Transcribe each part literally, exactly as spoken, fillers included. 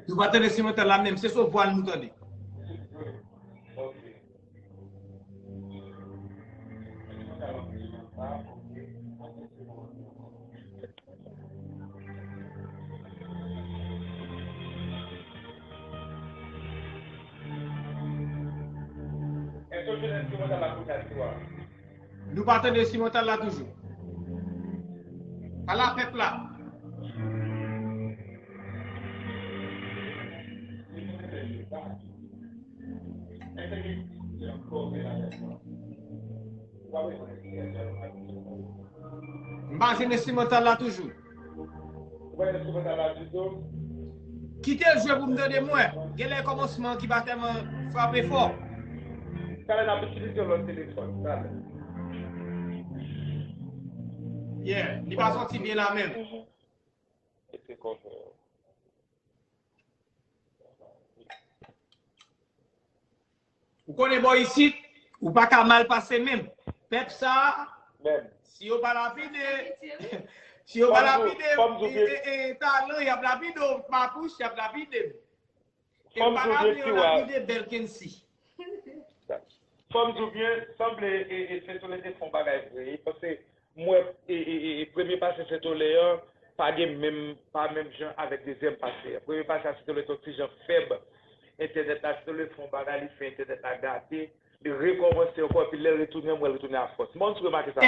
Nou pa tande enstrimantal la menm, se sou vwa l nou tande. Èske w jwenn enstrimantal la kounye a, Tiwa? Nou pa tande enstrimantal la toujou. Ala pèp la. M pa jwenn enstrimantal la toujou. Ou pa jwenn enstrimantal la ditou? Kite l jwe pou m tande m wè. Genlè kòmansman an ki pa tèlman frape fò. Talè n ap itilize yon lòt telefòn, talè. Yeah, li pa soti byen la menm. Eske kò fè yo? Ou konnen bò isit, ou pa ka mal pase menm. Pèp sa a, si yo pa lapide, si yo pa lapide, e, e, e, talan, y ap lapide w, papouch, y ap lapide m. E m pa lapide, yo lapide Belkensi. Fò m di w byen, sanble, e, e, Sentolè te fè yon bagay vre, paske m wè, e, e, e, e, premye pase Sentolè an, pa gen menm, pa menm jan avèk dezyèm pase an. Premye pase a, Sentolè te yon ti jan fèb. Entènèt la, Sentolè fè yon bagay, li fè entènèt la gate. Li rekòmanse ankò, epi lè l retounen, m wè l retounen a fòs. M pa konn si w remake sa.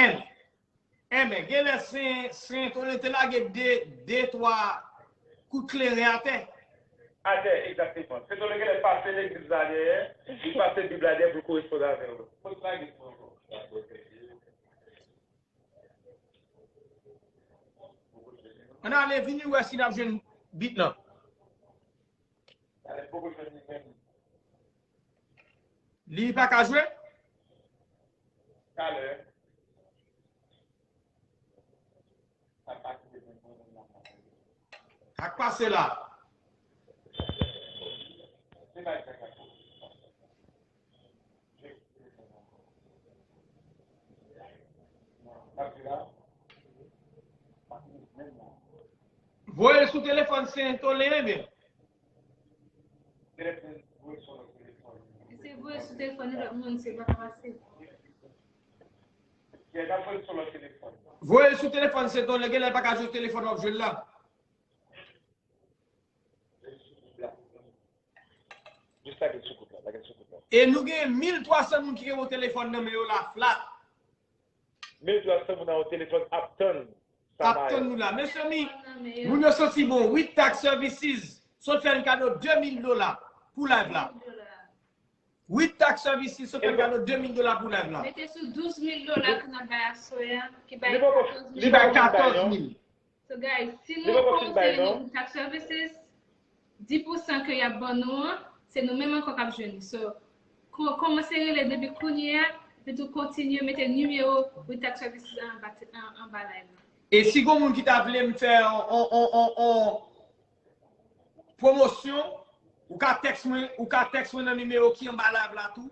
Enben, genlè Sen, Sentolè te lage de, de, twa kout kleren atè. Atè, egzakteman. Sentolè genlè pase legliz la dèyè, li pase Bib la dèyè pou l koresponn avè w. Ann ale, vini wè si n ap jwenn beat lan. Li pa ka jwe? Sa k pase la? Voye l sou telefòn Sentolè, ebyen. Se voye sou telefòn lòt moun, se pa ka pase. Voye l sou telefòn Sentolè, genlè l pa ka jwe telefòn w ap jwe l la. Jis lage l sou kout la, lage l sou kout la. E nou gen mil twa san moun ki gen yon telefòn nan men yo la, flat. Mil twa san moun nan yon telefòn ap tann. Ap tann nou la. Mezanmi, moun yo santi bon. Wit Tax Services sot fè n kado de mil dola pou live la. Wit Tax Services sot fè n kado de mil dola pou live la. Mete sou douz mil dola ke n ap bay aswè a, ki bay katòz mil. Ki bay katòz mil. So, guys, si nou kòmanse rele Wit Tax Services, dis pou san ke y ap ban nou an, se nou menm ankò k ap jwenn li. So, kò-, kòmanse rele depi kounye a, epi tou kontinye mete nimewo Wit Tax Services anba, an-, anba live la. E si gon moun ki ta vle m fè on, on, on, on, on pwomosyon, ou ka tèks mwen, ou ka tèks mwen nan nimewo ki anba live la tou.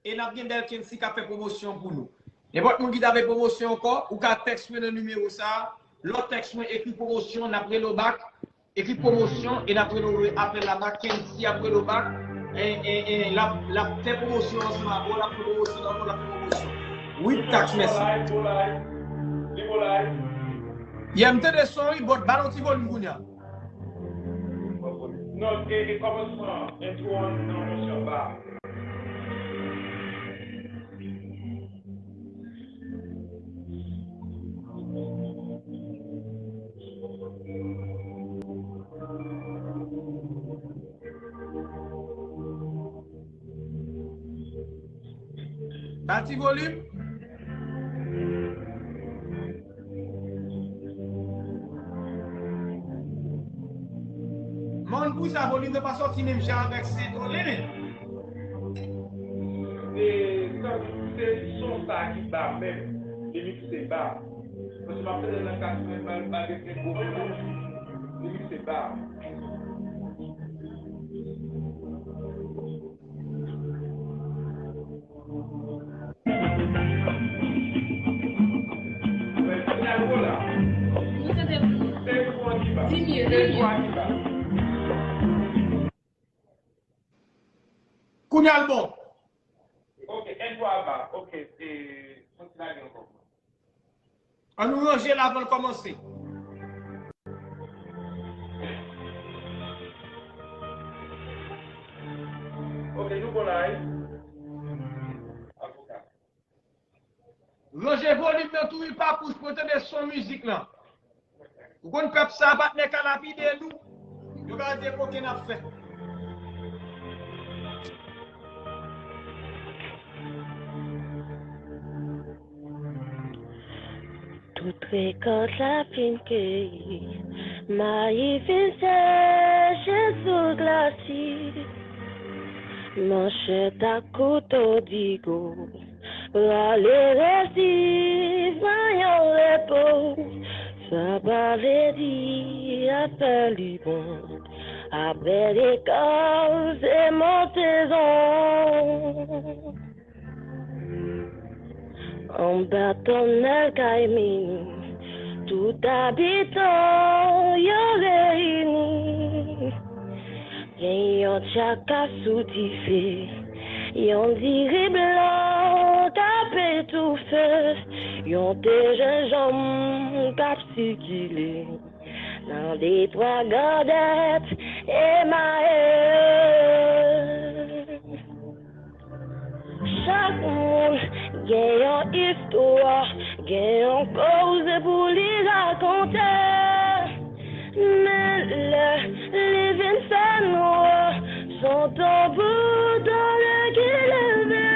E n ap gen Belkensi k ap fè pwomosyon pou nou. Nenpòt moun ki ta vle pwomosyon ankò, ou ka tèks mwen nan nimewo sa a. Lè w tèks mwen, ekri pwomosyon, n ap rele w bak. Ekri pwomosyon, e n ap rele w apre la bak. Kensi ap rele w bak. E, e, e, l ap, l ap fè pwomosyon ansanm avè w, l ap fè pwomosyon avè w, l ap fè pwomosyon. Wit Tax, mèsi. Yeah, m tande son wi, but ba l yon ti volim kounye a. Non, e, e kòmansman, entwo an nan yon sèl ba. Ba ti volim. Mwen, poukisa volim nan pa sòti menm jan avèk Sentolè? Se, se son sa ki ba menm. Li mikse ba. Paske m ap tande nan kas mwen, pa, pa gen gwo volòm. Li mikse ba. Nou tande di mye, di mye. Kounye a l bon. Ok, enn fwa ba. Ok, e, fò ti lage ankò. An nou ranje l avan l kòmanse. Ok, nou bon la, wi. Avoka. Ranje volim nan tou wi, Papouch, pou yo tande son mizik lan. Ou konn pèp sa a, patnè, ka lapide nou. Yo ka di kokenn ap fè. Tout rekòt la fin keyi, mayi fin seche sou glasi. Manchèt ak kouto digo, rale resi, pran yon repo. Sa pa vle di afè li bon. Apre lekòl, se montezon. Anba tonnèl kay Mini, tout abitan yo reyini. Gen yon tchaka sou dife, yon diri blan k ap etoufe, yon te jenjanm k ap sikile nan detwa gandèt emaye. Chak moun gen yon istwa, gen yon koze pou li rakonte. Men lè li vin fè nwa, son tanbou tande ki leve.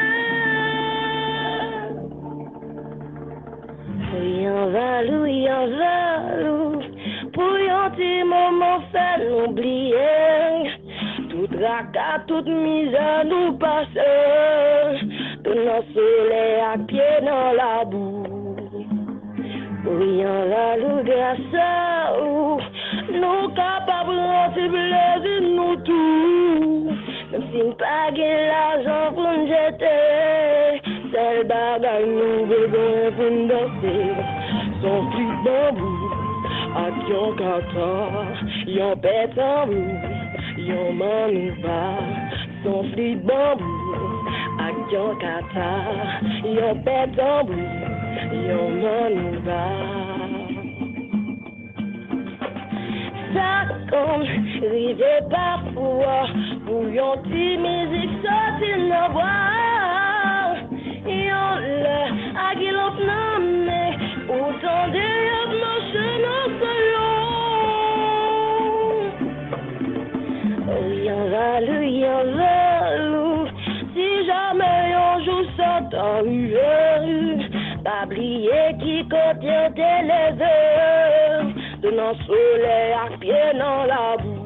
Wi, anvalou, wi, anvalou, pou yon ti moman fè nou bliye tout traka, tout mizè nou pase, tou nan solèy ak pye nan labou. Wi, anvalou, gras a ou, nou kapab rann ti plezi nou tou. Menm si n pa gen lajan pou n jete, sèl bagay nou bezwen pou n danse, son flit banbou ak yon kata, yon pè tanbou, yon manouba. Son flit banbou ak yon kata, yon pè tanbou, yon manouba. Sa konn rive pafwa pou yon ti mizik soti nan bwa. Yon lè, agilòp nan men, ou tande y ap mache nan salon. Wi, anvalou, wi, anvalou, si jamè yon jou sa ta rive, pa bliye ki kote w te leve, tou nan solèy ak pye nan labou.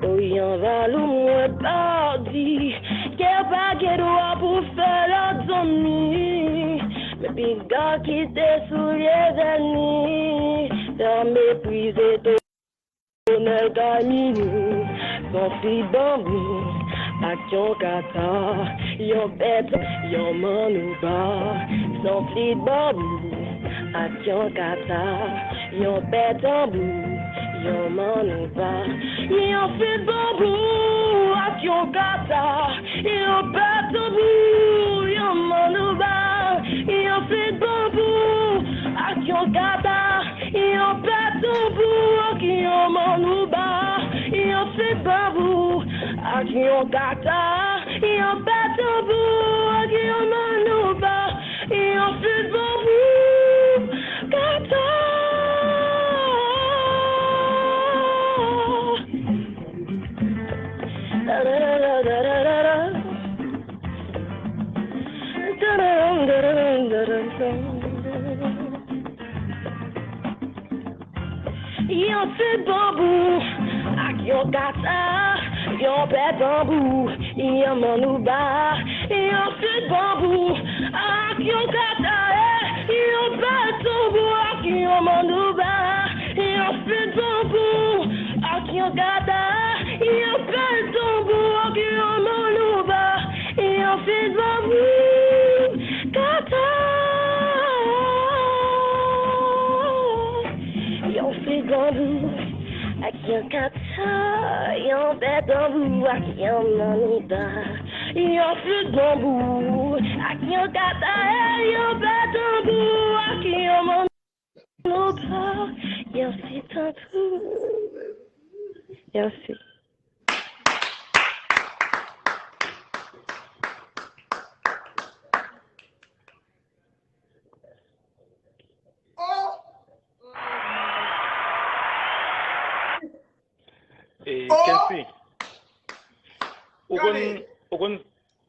Wi, anvalou, mwen pa di ke w pa gen dwa pou fè lòt zanmi, men piga kite soulye vèni, fè meprize tonèl kay Mini, son flit banbou ak yon kata, yon pèt, yon manouba, son flit banbou ak yon kata, yon pè tanbou, yon manouba. Yon flit banbou ak yon kata, yon pè tanbou, yon manouba. Yon flit banbou ak yon kata, yon pè tanbou ak yon manouba. Yon flit banbou ak yon kata, yon pè tanbou ak yon manouba. Yon flit banbou, kata. Yon flit banbou ak yon kata, yon pè tanbou, yon manouba. Yon flit banbou ak yon kata, eh, yon pè tanbou ak yon manouba. Yon flit banbou ak yon kata, yon pè tanbou ak yon manouba. Yon flit banbou, kata. Yon flit banbou ak Yon kata, yon bè tanbou ak yon maniba. Yon flit tanbou ak yon kata, yon bè tanbou ak yon maniba. Yon flit tanbou. Yon flit. E Kensi, ou konn, ou konn,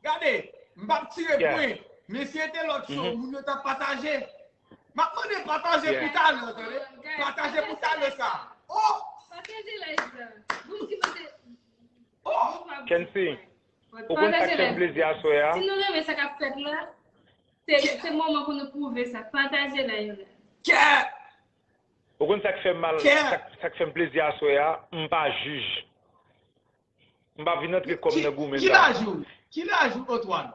gade, m p ap tire pwen, men si se te lòt show, moun yo t ap pataje. M ap mande pataje pou talè, tande. Pataje pou talè sa. Oh! Pataje live la. Bon, ki mande. Oh! Kensi, ou konn sa k fè m plezi aswè a? Si nou renmen sa k ap fèt la, se, se moman pou nou pwouve sa. Pataje live la. Ou konn sa k fè m mal, sa k, sa k fè m plezi aswè a, m pa jij. M pa vin antre kò m nan goumen la. Ki laj ou? Ki laj ou, Antoine?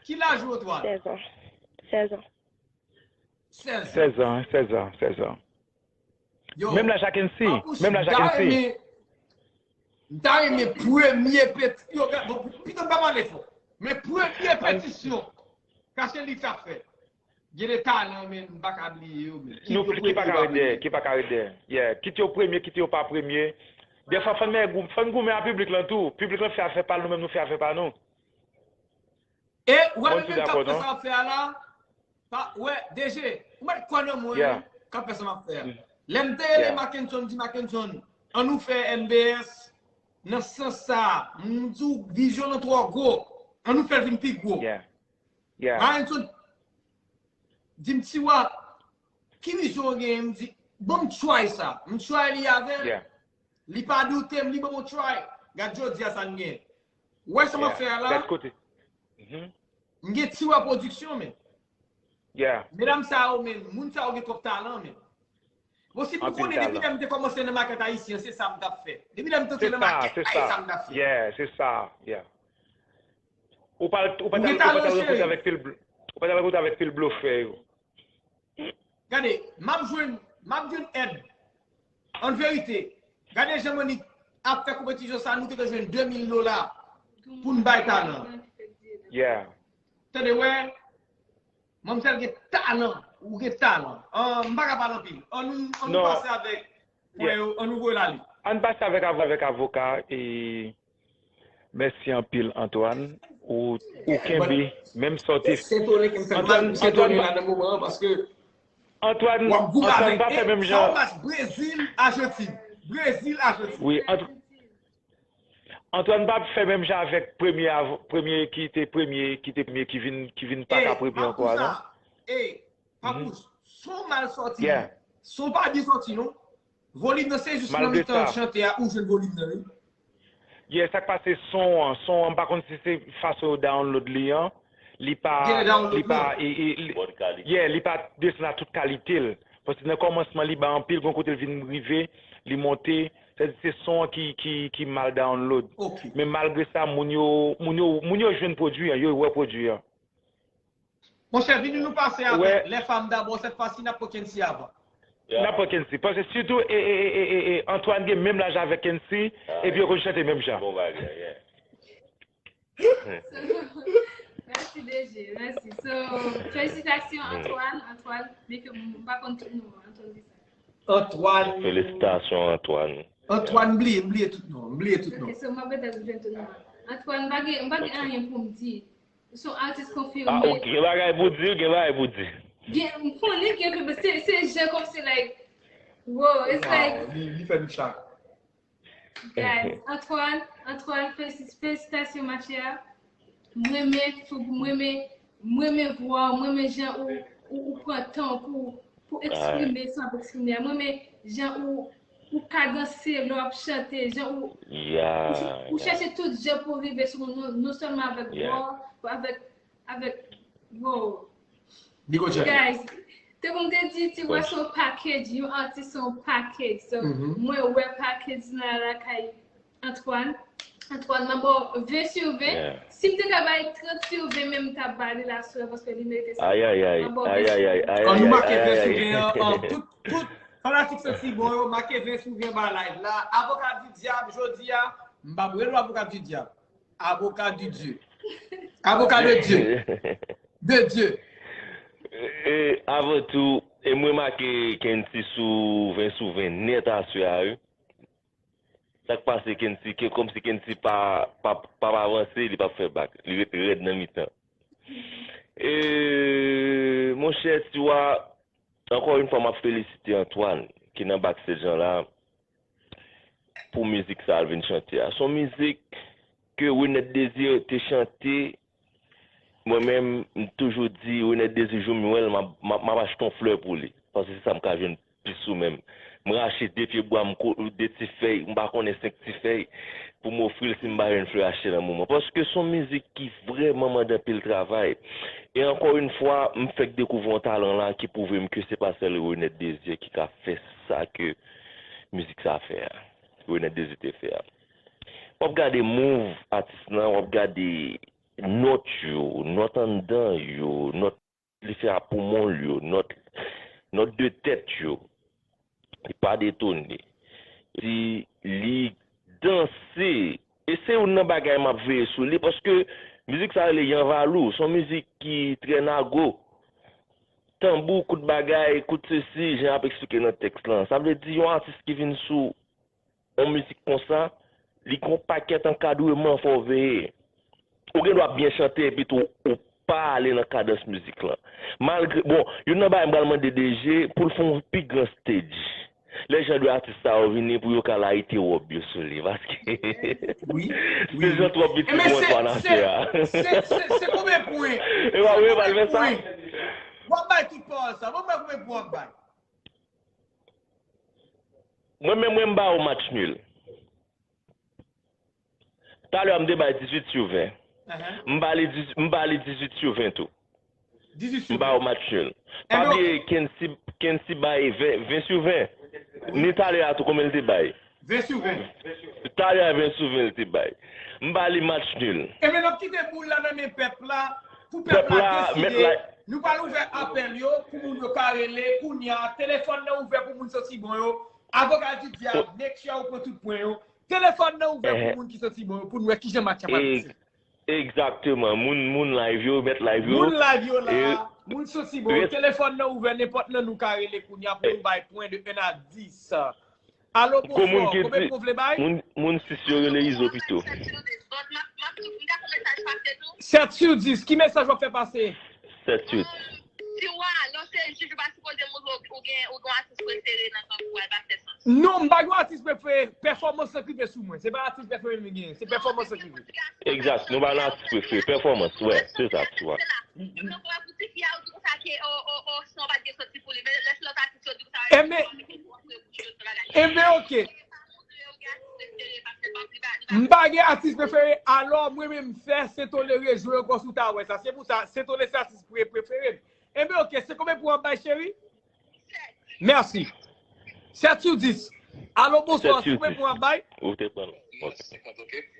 Ki laj ou, Antoine? Sèz an. Sèz an. Sèz an, sèz an, sèz an. Menm laj a Kensi. Menm laj a Kensi. M ta renmen premye peti. Yo, bon, pito m pa pale fò. Men premye petisyon. Kache li sa fè. Gen de talan, men m pa ka bliye yo, men. Kit yo premye, pa bliye. Ki pa ka ret dèyè. Yeah. Kit yo premye, kit yo pa premye. Dèfwa, fò n goumen a piblik lan tou. Piblik lan fè afè pa l, nou menm nou fè afè pa nou. E, ou wè menm kanpe sa w ap fè a la? Pa, wè, DG, ou mèt kwè nan mwen, kanpe sa m ap fè a. Lè m te rele Mackenson, m di Mackenson, ann nou fè MBS nan sans sa a. M di w vizyon nan twò gwo. Ann nou fè l vin pi gwo. Mackenson di m, Tiwa, ki vizyon w genyen? M di, ban m try sa. M try li avè l. Li pa doute m, li ban m yon try. Gad jodi a sa n gen. Ou wè sa m ap fè a la? M gen Tiwa Production, men. Medam sa yo, men, moun sa yo gen twòp talan, men. Bon, si m konnen depi lè m te kòmanse nan makèt ayisyen, se sa m t ap fè. Depi lè m t antre nan makèt la, e sa m t ap fè. Yeah, se sa, yeah. Ou pa, ou pa t al, ou pa t al rankontre avèk pil, ou pa t al rankontre avèk pil blofè yo. Gade, m ap jwenn, m ap jwenn èd. An verite, gade jan Monique ap fè konpetisyon sa, nou te dwe jwenn de mil dola pou n bay talan. Yeah. Tande, wè, manmzèl gen talan, ou gen talan. An, m pa ka pale anpil. An nou, an nou pase avèk pwen yo, an nou voye l ale. An n pase avèk, avèk avoka e Mèsi anpil Antoine, ou, ou kenbe menm sa w te. Antoine, Antoine, Antoine, Antoine pa fè menm jan. Wi, Antoine pa fè menm jan avèk premye, premye ki te premye, ki te premye, ki vin, ki vin pa ka premye ankò a non. Papouch, son mal sòti. Son pa byen sòti non. Volim nan se jis nan mitan chante a ou jwenn volim nan wi. Yeah, sa k pase son an, son an, m pa konn si se fason yo download li an, li pa, li pa, e, e, li, yeah, li pa desann a tout kalite l. Paske nan kòmansman li ba anpil, gon kote l vin rive, li monte, sa di se son an ki, ki, ki mal download. Men malgre sa, moun yo, moun yo, moun yo jwenn pwodui an, yo wè pwodui an. Monchè, vini nou pase avèk Les Femmes D'abord, cette fois-ci n ap pran Kency avan. N ap pran Kency. Paske sitou e, e, e, e, e, e, Antoine gen menm laj avèk Kency, epi yo konn chante menm jan. Bon bagay, yeah. Mèsi DG, mèsi. So, felisitasyon Antoine, Antoine, men ke m pa konn tout non an, Antoine di sa. Antoine. Felisitasyon Antoine. Antoine, m bliye, m bliye tout non, m bliye tout non. Ok, so m ap rete jwenn tout non an. Antoine, m pa gen, m pa gen anyen pou m di. Ou se yon atis konfime. Ah, ou gen bagay pou di, ou gen bagay pou di. Gen, m konnen gen, men se, se jan kòmsi, like, wow, it's like. Li, li fè nou chak. Guys, Antoine, Antoine, felisi-, felisitasyon, machè. M renmen, m renmen, m renmen vwa w, m renmen jan ou, ou, ou pran tan w pou, pou eksprime sa w ap eksprime a. M renmen jan ou, ou kadanse lè w ap chante, jan ou, ou, ou chèche tout jan pou w rive sou moun, non, non sèlman avèk vwa w, avèk, avèk, wow. Guys, te pou m te di, Tiwa se yon package, yon atis se yon package. So, mwen wè package nan lakay Antoine. Antoine, m ap ba w ven sou ven. Si m te ka bay trant sou ven, men m t ap ba li l aswè paske li merite sa. Ayayay, ayayay, ayayay. Ann nou make ven sou ven an, an, tout, tout, Fanatik Santi Bon yo, make ven sou ven ba live la. Avoka di dyab, jodi a, m p ap rele w avoka di dyab. Avoka di Dye. Avoka de Dye. De Dye. E, avan tou, e m remake Kenty sou ven sou ven nèt aswè a, wi. Sa k pase Kenty, ke kòmsi Kenty pa, pa, pa, pa avanse, li p ap fè bak. Li ret rèd nan mitan. E, monchè, Tiwa, ankò yon fwa, m ap felisite Antoine, ki nan backstage an la, pou mizik sa a l vin chante a. Se yon mizik ke Renette Désir te chante. Mwen menm, m toujou di, Renette Désir, jou m wè l, m ap, m ap, m ap achte yon flè pou li. Paske se sa m ka jwenn plis ou menm. M rache de pye bwa, m ko, de ti fèy, m pa konnen senk ti fèy, pou m ofri l si m pa jwenn flè achte nan moman. Paske se yon mizik ki vrèman mande anpil travay. E ankò yon fwa, m fèk dekouvri yon talan la ki pwouve m ke se pa sèl Renette Désir ki ka fè sa ke mizik sa fè a. Renette Désir te fè a. W ap gade move atis lan, w ap gade nòt yo, nòt anndan yo, nòt li fè a poumon l yo, nòt, nòt de tèt yo. Li pa detone. Epi li danse. E se youn nan bagay m ap veye sou li, paske mizik sa rele Yanvalou. Se yon mizik ki trè nago. Tanbou, kout bagay, kout sesi, jan y ap eksplike nan tèks lan. Sa vle di yon atis ki vin sou yon mizik konsa, li gen yon pakèt ankadreman fò w veye. Ou gen dwa byen chante epi tou ou pa ale nan kadans mizik lan. Malgre, bon, youn nan bagay m pral mande D J pou l fè yon pi gran stage. Lè jan de atis sa yo vini pou yo ka layite wòb yo sou li, paske stage lan twò piti pou mwen twa nan fè a. Se, se, se, se konbyen pwen? E pa vre, pa l fè sa? W ap bay tout pawòl sa. W ap bay konbyen pwen w ap bay? Mwen menm, mwen, m ba ou match nul. Talè a m te bay dizuit sou ven. M ba li dizuit sou ven tou. M ba ou match nul. Pa bliye Kency, Kency bay ven, ven sou ven. Ni talè a tou, konbyen l te bay? Ven sou ven. Talè a ven sou ven l te bay. M ba li match nul. Ebyen, n ap kite boul la nan men pèp la, pou pèp la deside. Nou pral ouvè apèl yo, pou moun yo ka rele, kounye a, telefòn nan ouvè pou moun santi bon yo. Avoka di dyab, make sure ou pran tout pwen yo. Telefòn nan ouvè pou moun ki santi bon yo, pou n wè kijan match ap avanse. Egzakteman. Moun, moun live yo, mèt live yo. Moun live yo la, moun santi bon yo. Telefòn nan ouvè, nenpòt nan nou ka rele kounye a pou nou bay pwen de un à dix. Alo, bonswa, konbyen pwen w vle bay? Moun, moun sis yo rele Izo pito. Sèt sou dis, ki mesaj w ap fè pase? Sèt sou dis. Tiwa, lè w se jij, ou pa sipoze montre w gen, ou gen yon atis prefere nan tankou w, al pa fè sans. Non, m pa gen yon atis prefere. Pèfòmans lan k rive sou mwen. Se pa atis prefere m genyen, se pèfòmans lan k rive. Egzak, nou pa nan atis prefere. Pèfòmans, wè, se sa, Tiwa. Ebyen, ebyen, oke. M pa gen atis prefere, alò mwen menm m fè Sentone rejwe ankò si w ta wè sa. Se pou sa, Sentone se atis pre-, prefere m. Ebyen, oke, se konbyen pwen w ap bay, cheri? Mèsi. Sèt sou dis. Alo, bonswa, se konbyen pwen w ap bay? Ou te pran.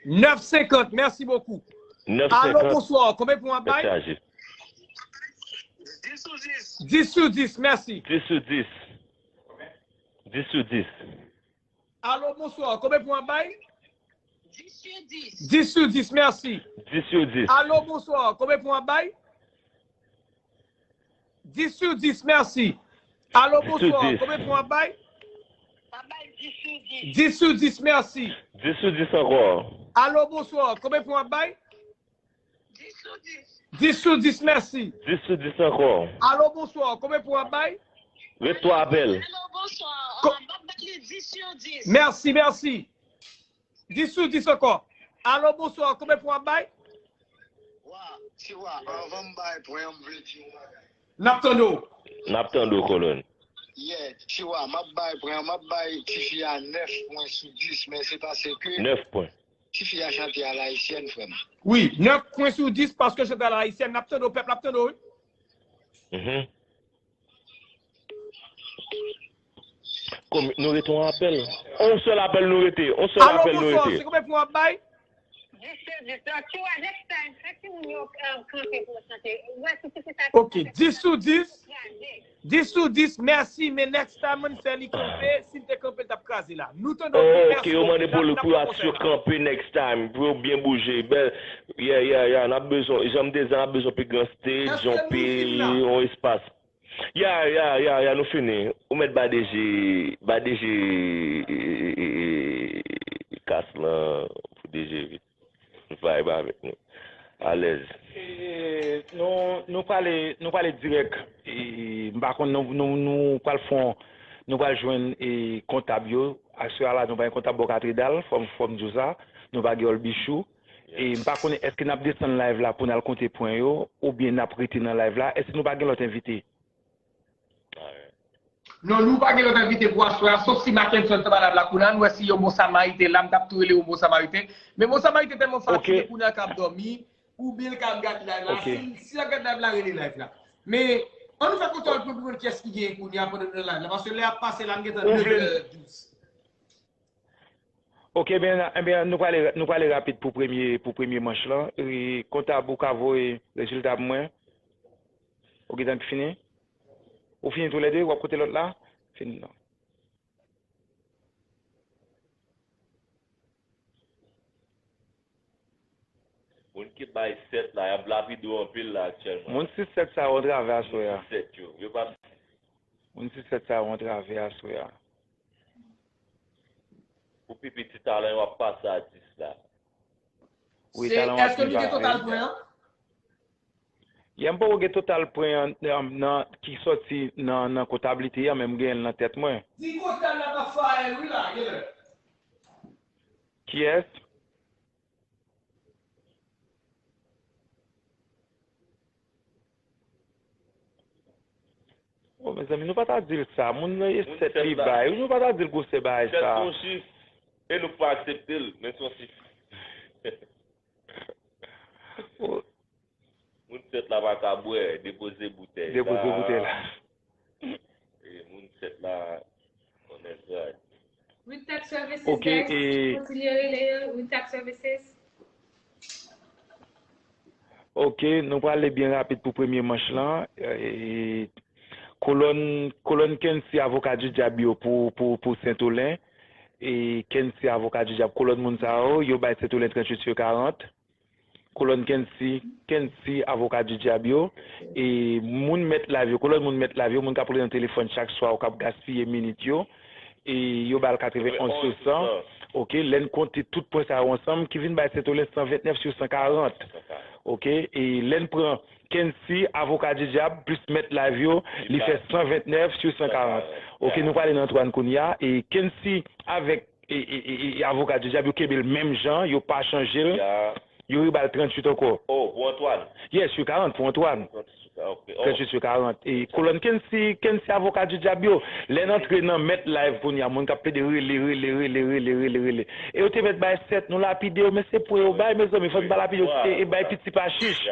Nèf senkant, mèsi bokou. Alo, bonswa, konbyen pwen w ap bay? Dis sou dis, mèsi. Dis sou dis. Dis sou dis. Alo, bonswa, konbyen pwen w ap bay? Dis sou dis, mèsi. Dis sou dis. Alo, bonswa, konbyen pwen w ap bay? Dis sou dis, mèsi. Alo, bonswa, konbyen pwen w ap bay? Dis sou dis, mèsi. Dis sou dis ankò. Alo, bonswa, konbyen pwen w ap bay? Dis sou dis, mèsi. Dis sou dis ankò. Alo, bonswa, konbyen pwen w ap bay? Ret twa apèl. Alo, bonswa, m ap bay li dis sou dis. Mèsi, mèsi. Dis sou dis ankò. Alo, bonswa, konbyen pwen w ap bay? Wa, Tiwa, anvan m bay pwen an, m vle di yon bagay. N ap tande w. N ap tande w, kolonn. Yeah, Tiwa, m ap bay pwen an, m ap bay tifi a nèf pwen sou dis, men se paske nèf pwen. Tifi a chante a la ayisyèn, frè m. Wi, nèf pwen sou dis paske chante a la ayisyèn. N ap tande w, pèp la ap tande w, wi. Mhm. Komi-, nou rete yon apèl. On sèl apèl nou rete. On sèl apèl nou rete. Alo, bonswa, se konbyen pwen w ap bay? Dis sou dis. Donk, tu vois, next time, fè timoun yo, um, kanpe pou yo chante. Ou wè, si se sa ki Ok, fè dis sou dis. Dis sou dis, mèsi, men next time, ann fè li kanpe. Si l te kanpe, l t ap kraze la. Nou tande w byen, Oh, ok, mèsi yo mande pou, pou yo asire kanpe next time, pou yo byen bouje. Ben, yeah, yeah, yeah, n ap bezwen, jan m te di, n ap bezwen pi gran stage, yon pi, yon espas. Ya, ya, ya, ya, nou fini. Ou mèt ba D J, ba D J, e, e, e, e, kas lan pou D J vit. Vibe avèk nou. Alèz. E, nou, nou prale, nou prale dirèk. E, m pa konn, nou, nou, nou pral fè yon, nou pral jwenn, e, kontab yo. Aswè a la, nou pa gen kontab bò Katedral, fò m, fò m di w sa. Nou pa gen Olbichou. E, m pa konnen, èske n ap desann live la pou n al konte pwen yo, oubyen n ap rete nan live la? Èske nou pa gen lòt envite? Non, nou pa gen lòt envite pou aswè a, sof si Mackenson te pa la kounye a, nou wè si yon bon Samariten la, m t ap tou rele yon bon Samariten. Men bon Samariten tèlman fatige kounye a k ap dòmi, oubyen l ka ap gade live la. Si, si l ap gade live la, rele live la. Men, ann nou fè kontwòl pou nou konn kiyès ki genyen kounye a pandan nou nan live la, paske lè ap pase la, m gentan nèf è douz. Ok, ben, ebyen, nou prale, nou prale rapid pou premye, pou premye manch lan. E, kontab, ou ka voye rezilta pou mwen? Ou gentan fini? Ou fini toulède? W ap koute lòt la? Fini non. Moun ki bay sèt la, y ap lapide w anpil la aktyèlman. Moun sis sèt sa yo antrave aswè a. Moun sis sèt yo, yo pa Moun sis sèt sa yo antrave aswè a. Pou pi piti talan yo ap pase a dis la. Wi, talan yo ap pase a dis la. Èske nou gen total pwen an? Yè m poko gen total pwen an, nan, nan, ki sòti nan, nan kontablite a, men m genyen l nan tèt mwen. Di kontab la pa fè wi la, genlè. Kiyès? Oh, mezanmi, nou pa ta di l sa. Moun nan e sèt li bay. Nou pa ta di l gwosè bagay sa. Sèt se yon chif. E nou k pa aksepte l, men se yon chif. Oh. Moun sèt la pa ka bwè, depoze boutèy la. Depoze boutèy la. E moun sèt la, on est right. With Tech Services, Ok, guys. E Kontinye rele yo, With Tech Services. Ok, nou prale byen rapid pou premye manch lan. E, kolòn, kolòn Kency Avoka di Dyab yo pou, pou, pou Sentolen. E Kency Avoka di Dyab, kolòn moun sa yo, yo bay Sentolen tranntuit sou karant. Kolòn Kency, Kency Avoka di Dyab yo. E moun mèt live yo, kolòn moun mèt live yo, moun k ap rele nan telefòn chak swa ou k ap gaspiye minit yo. E yo ba l katrevenn onz sou san. Ok, lè n konte tout pwen sa yo ansanm, ki vin bay Sentolen san vennèf sou san karant. Ok, e lè n pran Kency, Avoka di Dyab, plis mèt live yo, li fè san vennèf sou san karant. Ok, nou prale nan Antoine kounye a. E Kency avèk e, e, e, e, Avoka di Dyab, yo kenbe l menm jan, yo pa chanje l. Yo reba l tranntuit ankò. Oh, pou Antoine? Yes, sou karant pou Antoine. Tranntuit sou karant. E kolòn Kency, Kency Avoka di Dyab yo. Lè n antre nan mèt live kounye a, moun k ap plede rele, rele, rele, rele, rele, rele. E yo te mèt bay sèt, nou lapide yo, men se pwen yo bay, mezanmi, fò n pa lapide yo, e, e bay piti pa chich.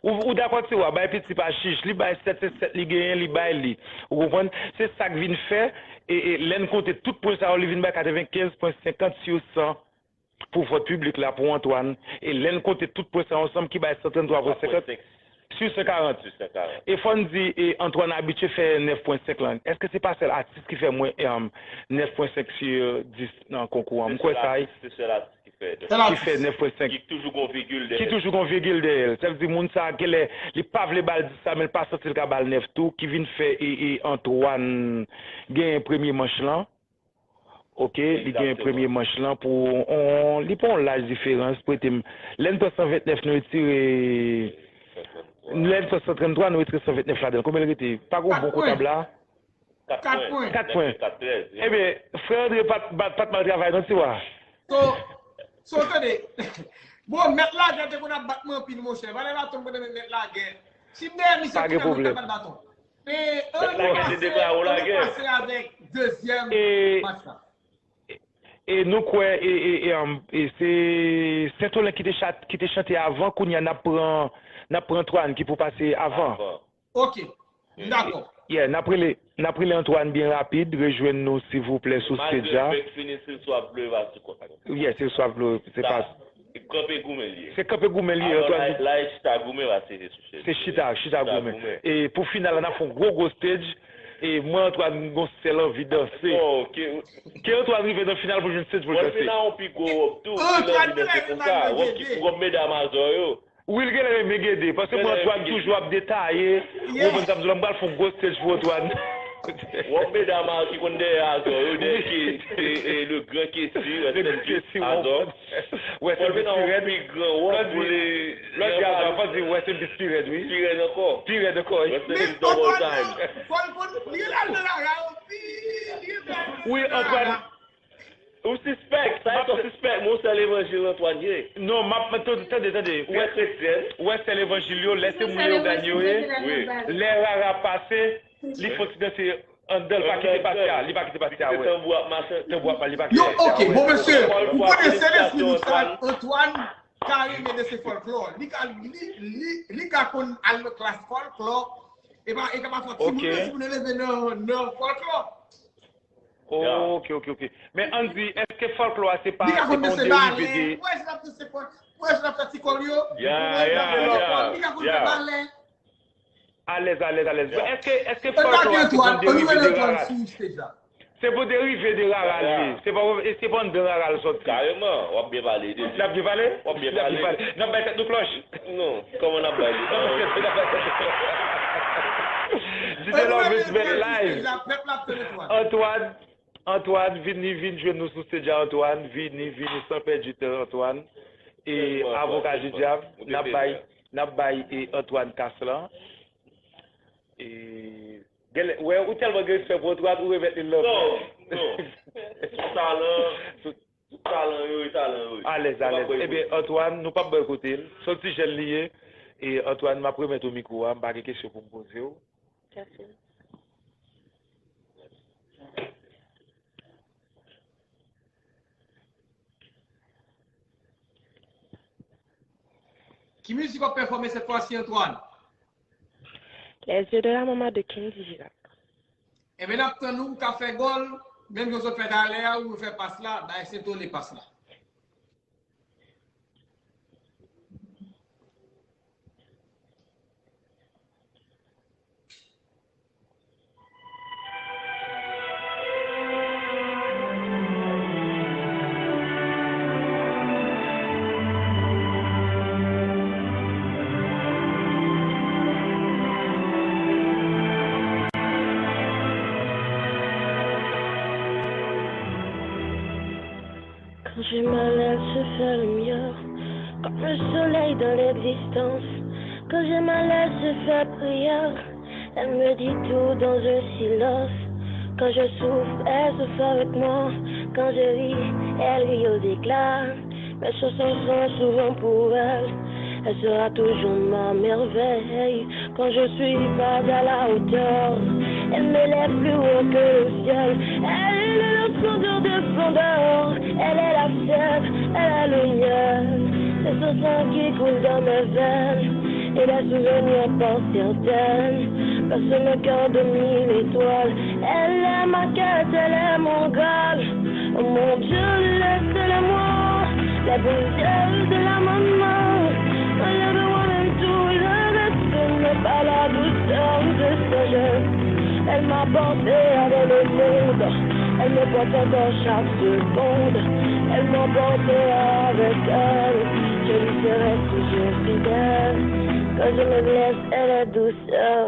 Ou, ou dakò, Tiwa, bay piti pa chich, li bay sèt, se sèt li genyen, li bay li. Ou konprann? Se sa k vin fè, e, e, lè n konte tout pwen sa yo, li vin bay katrevenkenz pwen senkant sou san pou vòt piblik la pou Antoine. E lè n konte tout pwen sa yo ansanm, ki bay san tranntwa pwen senkant sou san karant. E fò n di, e, Antoine abitye fè nèf pwen senk lan. Èske se pa sèl atis ki fè mwen, e, nèf pwen senk sou dis nan konkou an? M kwè sa. Se sèl atis ki fè. Ki fè nèf pwen senk. Ki toujou gon vigil dèyè l. Ki toujou gon vigil dèyè l. Sa vle di moun sa a, genlè, li pa vle ba l dis la, men l pa santi l ka ba l nèf tou, ki vin fè, e, e, Antoine genyen premye manch lan. Ok, li genyen premye manch lan pou on, li pa yon laj diferans, prete m. Lè n pran san vennèf, nou retire, lè n pran san tranntwa, nou retire san vennèf ladan l. Konbyen l rete? Pa gon bon kontab la? Kat pwen. Kat pwen. Ebyen, frè Andre pa t, pa t, pa t mal travay non, Tiwa. So, so, tande. Bon, mèt lagè te konn ap bat mwen anpil, monchè. Valè baton m konn renmen mèt lagè. Si m dèyè misye, pa gen pwoblèm. Men, ann pase, ann pase avèk dezyèm match la. E nou kwè, e, e, e, um, e se Sentolen ki te chat-, ki te chante avan, kounye a n ap pran, n ap pran Antoine ki pou pase avan. Ok, m dakò. Yeah, n ap rele, n ap rele Antoine byen rapid, rejwenn nou silvouplè sou stage la. Malgre l fèk fini, si l swa vle, va sou kont nou. Yeah, si l swa vle, se pa. Kanpe goumen li ye. Se kanpe goumen li ye, Antoine. La, la e chita goumen, pa se sou chèz. Se chita, chita goumen. E pou final la, n ap fè yon gwo, gwo stage. E mwen, Antoine, m gon sèl anvi danse. Ke Antoine rive nan final pou jwenn stage pou l danse. Mwen, se nan yon pi gwo wòb tou, m anvi danse konsa. Wòb ki, wòb medam Azò yo. Wi, l genlè renmen gede, paske mwen, Antoine toujou ap detaye. Ou konprann sa m di w la, m pral fè yon gwo stage pou Antoine. Wòb medam a ki konn dèyè Azò yo, dèyè ke, e, e, le grand Kessy, rest in peace, Azò. Rest in peace pi rèd. Pi gran wòb pou li. Lòt di Azò, fò di rest in peace pi rèd, wi. Pi rèd ankò. Pi rèd ankò, wi. Rest in peace double time. Fò l konn, li al nan rara osi, li al nan rara. Wi, Antoine. Ou sispèk, sa e tò sispèk, men w sè levanjil Antoine ye. Non, m ap, tande, tande, tande. Ou wè kretyen? Ou wè sè levanjil yo, lè se moun yo gade yo ye. Wi. Lè rara pase, li fè ti danse anndan, li pa kite pati a, li pa kite pati a, wè. Tanbou ap mache. Tanbou ap, li pa kite pati a, wè. Yo, ok, bon, mesye, ou konnen sèl espri nou sa, Antoine ka renmen danse fòlklò. Li ka, li, li, li ka konn al nan klas fòlklò. E pa, e ka pa fòt timoun, timoun leve nan, nan fòlklò. Ok, ok, ok. Men ann di, èske fòlklò a se pa, se pa yon derive de... Ou wè jan l ap fè ti kòl yo? Li ka konn fè balè. Alèz, alèz, alèz. Èske, èske fòlklò a se pa yon derive de rara? Se pou derive de rara li ye. Se pa, e se pa anndan rara l sòti. Kareman, w ap byen pale de li. L ap byen pale? W ap byen pale. N ap bay tèt nou klòch. Non, kòman n ap bay li? Di de love is best life. Antoine, Antoine, vini, vin jwenn nou sou stage a, Antoine. Vini, vini, san pèdi tan, Antoine. E avoka Jidyav, n ap bay, n ap bay, e, Antoine kas lan. E, genlè, wè, ou tèlman gen respè pou Antoine, ou remèt li l nan men. Non, non. Sou talan, sou, sou talan yo, e talan yo. Alèz, alèz. Ebyen, Antoine, nou p ap bòykote l. Se yon ti jèn li ye. E, Antoine, m ap remèt ou mikwo a. M pa gen kesyon pou m poze w. Mèsi. Ki mizik w ap pèfòme sèt fwa si, Antoine? Les yeux de la maman de Kendy Girac. Enben, n ap tann ou, ou ka fè gòl, menm jan w sot fè talè a, ou fè pas la, bay Sentole pas la. Quand j'ai mal, elle se fait lumière, comme le soleil dans l'existence. Quand j'ai mal, elle se fait prière, elle me dit tout dans un silence. Quand je souffre, elle souffre avec moi. Quand je ris, elle rit aux éclats. Mes chansons sont souvent pour elle, elle sera toujours ma merveille. Quand je suis pas à la hauteur, elle m'élève plus haut que le ciel. Elle est la splendeur des splendeurs, elle est la sève, elle est le miel. C'est son sang qui coule dans mes veines, et les souvenirs portent certaines, perce mon cœur de mille étoiles. Elle est ma quête, elle est mon Graal. Oh mon Dieu, laisse-le-moi, la bouteille de la maman. Enlève-moi même tout le reste, mais pas la douceur de ses gestes. Elle m'a porté avec le monde, elle me porte encore chaque seconde. Elle m'a porté avec elle, je lui serai toujours fidèle. Quand je me blesse, elle est douceur.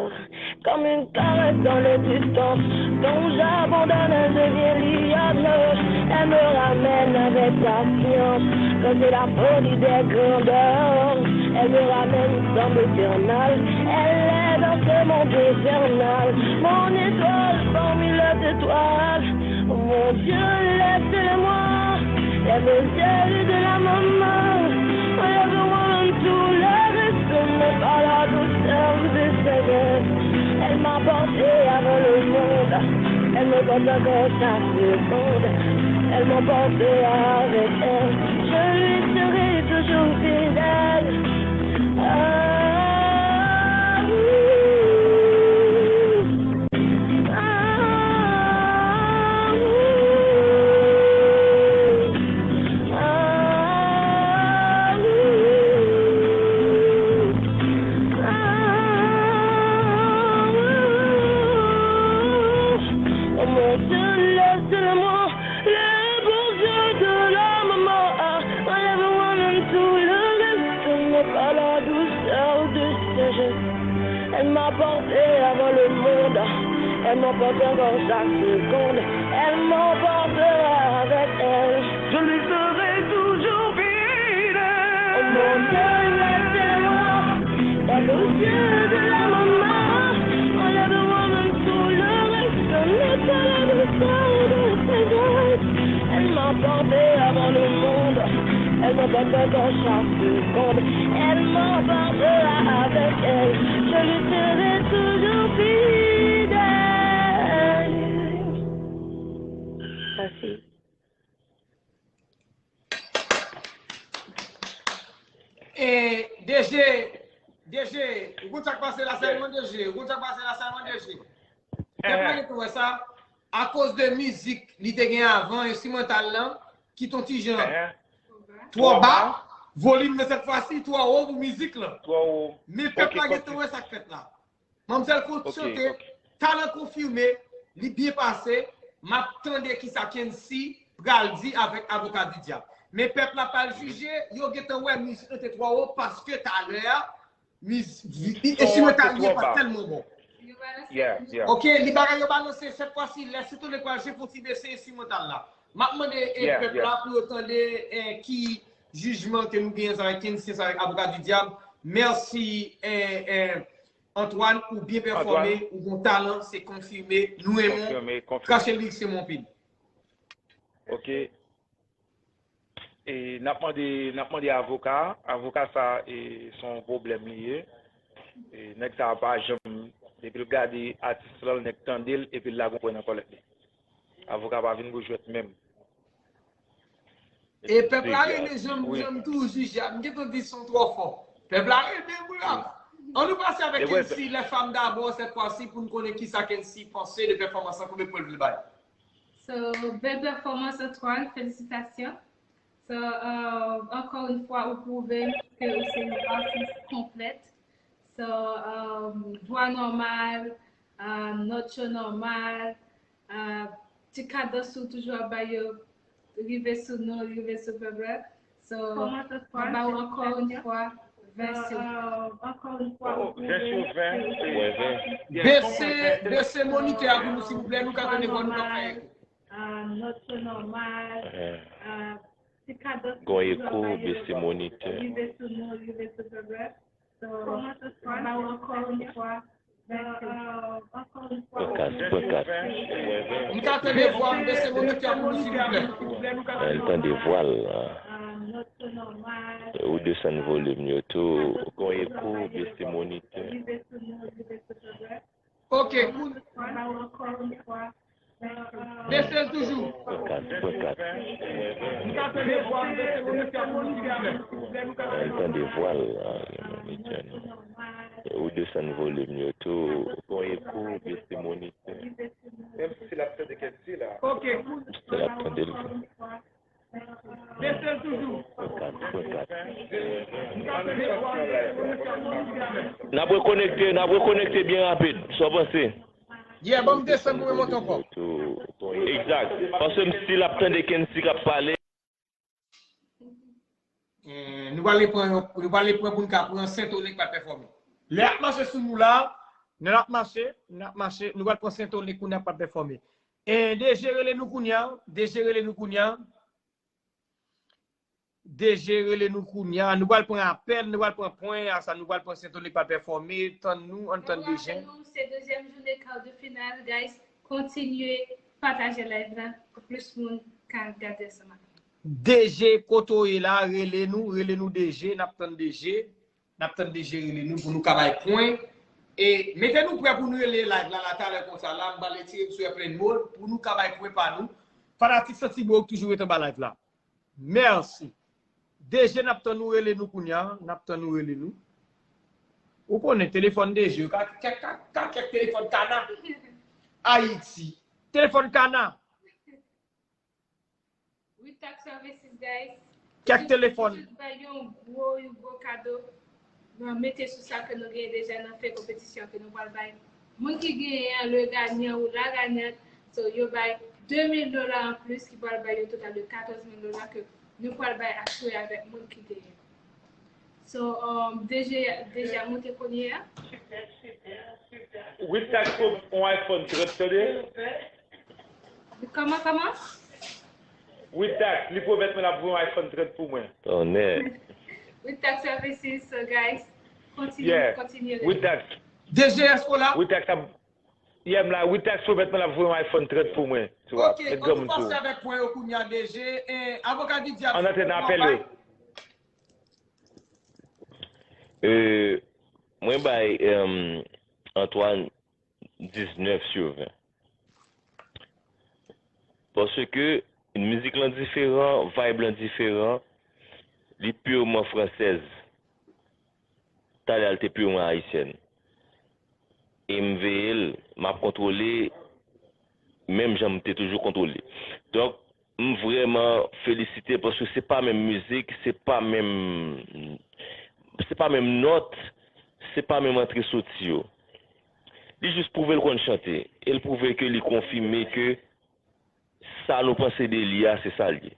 Comme une caresse dans les distances, quand j'abandonne, je viens lui adore. Elle me ramène avec patience, quand c'est la folie des grandeurs. Elle me ramène comme éternelle, elle est dans ce monde infernal. Mon étoile parmi les étoiles, oh mon Dieu, laisse-le-moi. Lève les yeux de la maman, enlève-moi même tout le reste, mais pas la douceur de ses gestes. Elle m'a porté avant le monde, elle me porte encore chaque seconde. Elle m'a porté avec elle, je lui serai toujours fidèle. Ah, oui. Elle m'emporte encore chaque seconde, elle m'emportera avec elle. Je lui serai toujours fidèle. Au monde de la terre, elle aux yeux de la maman. Enlève-moi même tout le reste, ce n'est pas la douceur de ses gestes. Elle m'emporte avant le monde, elle m'emporte encore chaque seconde, elle m'emportera avec elle. Je lui serai toujours fidèle. Facile. E DG, DG, ou konn sa k pase la sèlman DG, ou konn sa k pase la sèlman DG. Pèp la gentan wè sa, akoz de mizik li te gen avan, enstrimantal lan, ki t on ti jan twò ba, volim nan sèt fwa si twò wo pou mizik lan. Men pèp la gentan wè sa k fèt la. Manmzèl konn chante, talan konfime, li byen pase, m ap tande kisa Kency pral di avèk Avoka di Dyab. Men pèp la pral jije, yo gentan wè mizik lan te twò wo paske talè a, enstrimantal li pa tèlman bon. Ok, li bagay yo balanse, sèt fwa si lè Sentolek pral jwe fò ti bese enstrimantal la. M ap mande pèp la pou yo tande ki jijman ke nou genyen sa avèk Kency, sa avèk Avoka di Dyab. Mèsi. Antoine, ou byen pèfòme, ou gen talan, se konfime, nou renmen w, krache lirik se mon pil. Ok. E n ap mande n ap mande avoka, avoka sa e se yon pwoblèm li ye. E nèg sa pa janm, depi l gade atis lan, nèg tande l epi l lage yon pwen nan kòlèt li. Avoka pa vin pou jwèt menm. E pèp la renmen jan m jan m toujou jije a. M gentan di son twò fò. Pèp la renmen m wi la. Ann nou pase avèk Kency, les femmes d'abord, sèt fwa si pou n konnen kisa Kency panse de pèfòmans lan, konbyen pwen l vle bay. So, bèl pèfòmans Antoine, felisitasyon. So, uh, ankò yon fwa ou pwouve m ke ou se yon atis konplèt. So, um, vwa nòmal, uh, nòt yo nòmal, uh, ti kadans ou toujou ap bay yo rive sou nou, rive sou pèp la. So, mwen ba ou ankò yon fwa ven sou ven. Bese, bese monitè a pou nou silvouplè, nou ka tande vwa nou nan fè eko. Nòt yo nòmal. Gon eko, bese monitè. M ka tande vwa m, bese monitè a pou nou silvouplè. L tande vwa l. Ou desann volim yo tou. Gon eko, bese monitè. Ok. Bese l toujou. L tande vwa l. Ou desann volim yo tou. Gon eko, bese monitè. Menm si l ap tande Kency la. Ok. L ap tande l. Bese l toujou. N ap rekonekte, n ap rekonekte byen rapid. Sa w panse? Yeah, ban m desann pou mwen monte ankò. Egzak. Paske m still ap tande Kency k ap pale. Eh, nou pral pran yon, nou pral pran pou n ka pran Sentolek pral pèfòme. Lè ap mache sou nou la, lè ap mache, n ap mache, nou pral pran Sentolek pou n ap pral pèfòme. Eh, DG rele nou kounye a, DG rele nou kounye a. DG rele nou kounye a. Nou pral pran apèl, nou pral pran pwen, a sa nou pral pran Sentolek pral pèfòme. Tann nou, ann tann DG. Se dezyèm jounen quart de finale, guys. Kontinye pataje live la pou plis moun ka gade ansanm ak nou. DG kote w ye la, rele nou, rele nou DG, n ap tann DG. N ap tann DG rele nou pou nou ka bay pwen. E mete nou prè pou nou rele live la, la talè konsa la, m pral retire m sou airplane mode pou nou ka bay pwen pa nou. Fanatik Santi Bro k toujou ret anba live la. Mèsi. DG n ap tann ou rele nou kounye a, n ap tann ou rele nou. Ou konnen telefòn DG yo ka ka ka ka kèk telefòn kana. Ayiti. Telefòn kana. With Tax Services, guys. Kèk telefòn. Jis bay yon gwo, yon gwo kado. Bon, mete sou sa ke nou genyen deja nan fè konpetisyon ke nou pral bay. Moun ki genyen an, le gagnant ou la gagnante, so yo bay de mil dola anplis ki pral bay yon total de katòz mil dola ke nou pral bay aswè avèk moun ki genyen. So, um, D J, D J a monte kounye a. Wit Tax pwomèt yon iPhone trant, tande? Kòman, kòman? Wit Tax, li pwomèt mwen l ap voye yon iPhone trant pou mwen. Tonnè. Wit Tax Services, so guys, kontinye, kontinye. Wit Tax. D J Escola. Wit Tax ap. Yeah, m la, Wit Tax pwomèt mwen l ap voye yon iPhone trant pou mwen. Ok, an nou pase avèk pwen yo kounye a, D J. Avoka Didier. An antre nan apèl yo. Euh, mwen bay um, Antoine diznèf sur ven. Paske mizik lan diferan, vibe lan diferan, li piman fransèz. Talè a l te piman ayisyèn. E m veye l, m ap kontwole menm jan m te toujou kontwole. Donk, m vrèman felisite paske se pa menm mizik, se pa menm se pa menm nòt, se pa menm antre soti yo. Li jis pwouve l konn chante e l pwouve ke li konfime ke sa nou panse de li a se sa l ye.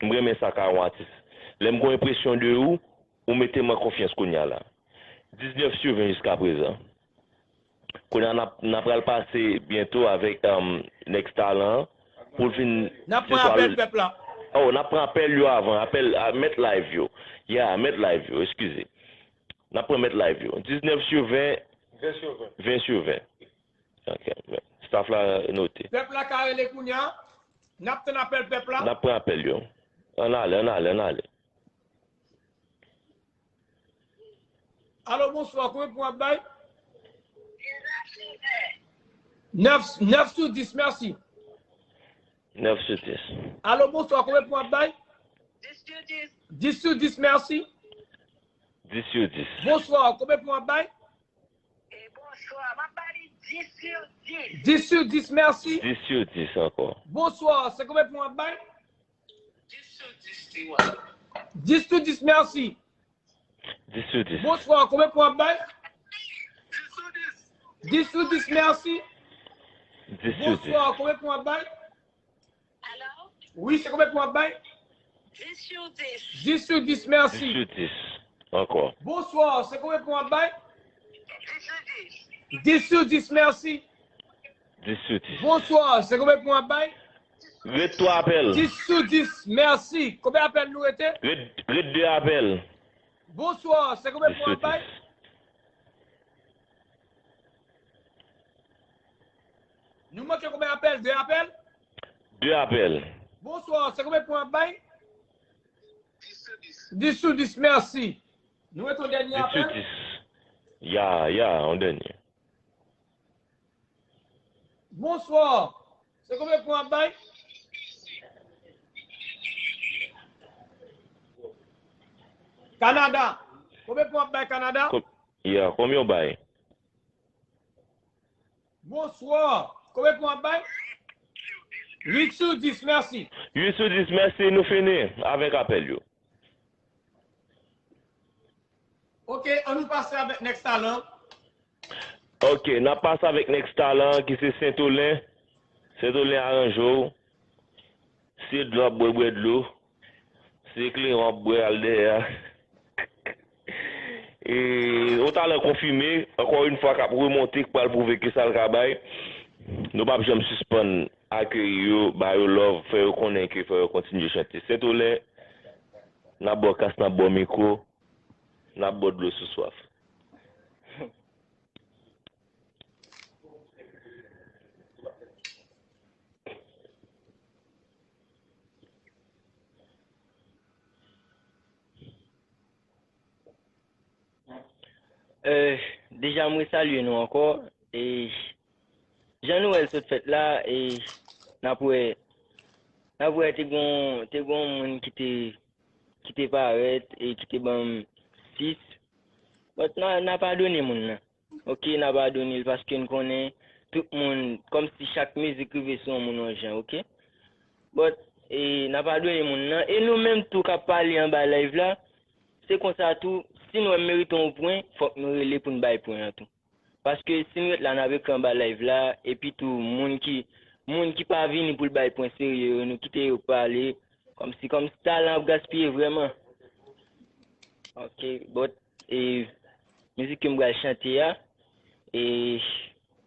M renmen sa ka yon atis. Lè m gon enpresyon de ou, ou mete m an konfyans kounye a la. Diznèf sur ven jiska prezan. Kounye a n ap n ap pral pase byento avèk um, Next Talent pou l vin. N ap pran apèl pèp la. Oh, n ap pran apèl yo avan, apèl a, mèt live yo. Yeah, mèt live yo, eskize. N ap pran mèt live yo. Diznèf sur ven, ven sur ven. Ok, staff la note. Pèp la ka rele kounye a. N ap tann apèl pèp la. N ap pran apèl yo. Ann ale, ann ale, ann ale. Alo, bonswa, konbyen pwen w ap bay? Nèf, nèf sou dis, mèsi. Nèf sou dis. Alo, bonswa, konbyen pwen w ap bay? Dis sou dis, mèsi. Dis sou dis. Bonswa, konbyen pwen w ap bay? Bonswa, m ap ba li dis sou dis. Dis sou dis, mèsi. Dis sou dis ankò. Bonswa, se konbyen pwen w ap bay? Dis sou dis, mèsi. Dis sou dis. Bonswa, konbyen pwen w ap bay? Dis sou dis, mèsi. Dis sou dis. Bonswa, konbyen pwen w ap bay? Alo? Wi, se konbyen pwen w ap bay? Dis sou dis. Dis sou dis, mèsi. Dis sou dis. Ankò. Bonswa, se konbyen pwen w ap bay? Dis sou dis. Dis sou dis, mèsi. Dis sou dis. Bonswa, se konbyen pwen w ap bay? Ret twa apèl. Dis sou dis, mèsi. Konbyen apèl nou rete? Ret, ret de apèl. Bonswa, se konbyen Dis pwen w sou ap bay? dis. Nou manke konbyen apèl? De apèl? De apèl. Bonswa, se konbyen pwen w ap bay? Dis sou dis, mèsi. Nou rete yon dènye Dis sou apèl? Dis. Ya, ya, yon dènye. Bonswa. Se konbyen pwen w ap bay? Kanada. Konbyen pwen w ap bay Kanada? Kon- Ya, konbyen w bay? Bonswa. Konbyen pwen w ap bay? Uit sou dis, mèsi. Uit sou dis, mèsi, nou fini avèk apèl yo. Ok, an nou pase avèk Next Talent. Ok, n ap pase avèk Next Talent ki se Sentolen. Sentolen aranje w. Se dlo w ap bwè, bwè dlo. Se kleren w ap bwè, al dèyè a. E, yon talan konfime, ankò yon fwa, k ap remonte, k pral pwouve ke sa l ka bay. Nou p ap janm sispann akeyi yo, ba yo love, fè yo konnen ke fò yo kontinye chante. Sentolen, n ap ba w kas, n ap ba w mikwo, n ap ba w dlo sou swaf. Deja mwen salye nou ankò. Jan nou wè l sot fèt la, n ap wè n ap wè te gon te gon moun ki te ki te parèt e ki te ban m sis. But n a n a padone moun nan. Ok, n a padone l paske n konnen tout moun, kòmsi chak mizik rive sou yon moun yon jan, ok? But e n a padone moun nan. E nou menm tou k ap pale anba live la, se konsa tou, si n wè m merite yon pwen, fòk nou rele pou n bay pwen an tou. Paske si n ret la n ap ekri anba live la, epi tou moun ki moun ki pa vini pou l bay pwen serye yo, nou kite yo pale, kòmsi kòmsi talan ap gaspiye vrèman. Ok, but, e, mizik ke m pral chante a, e,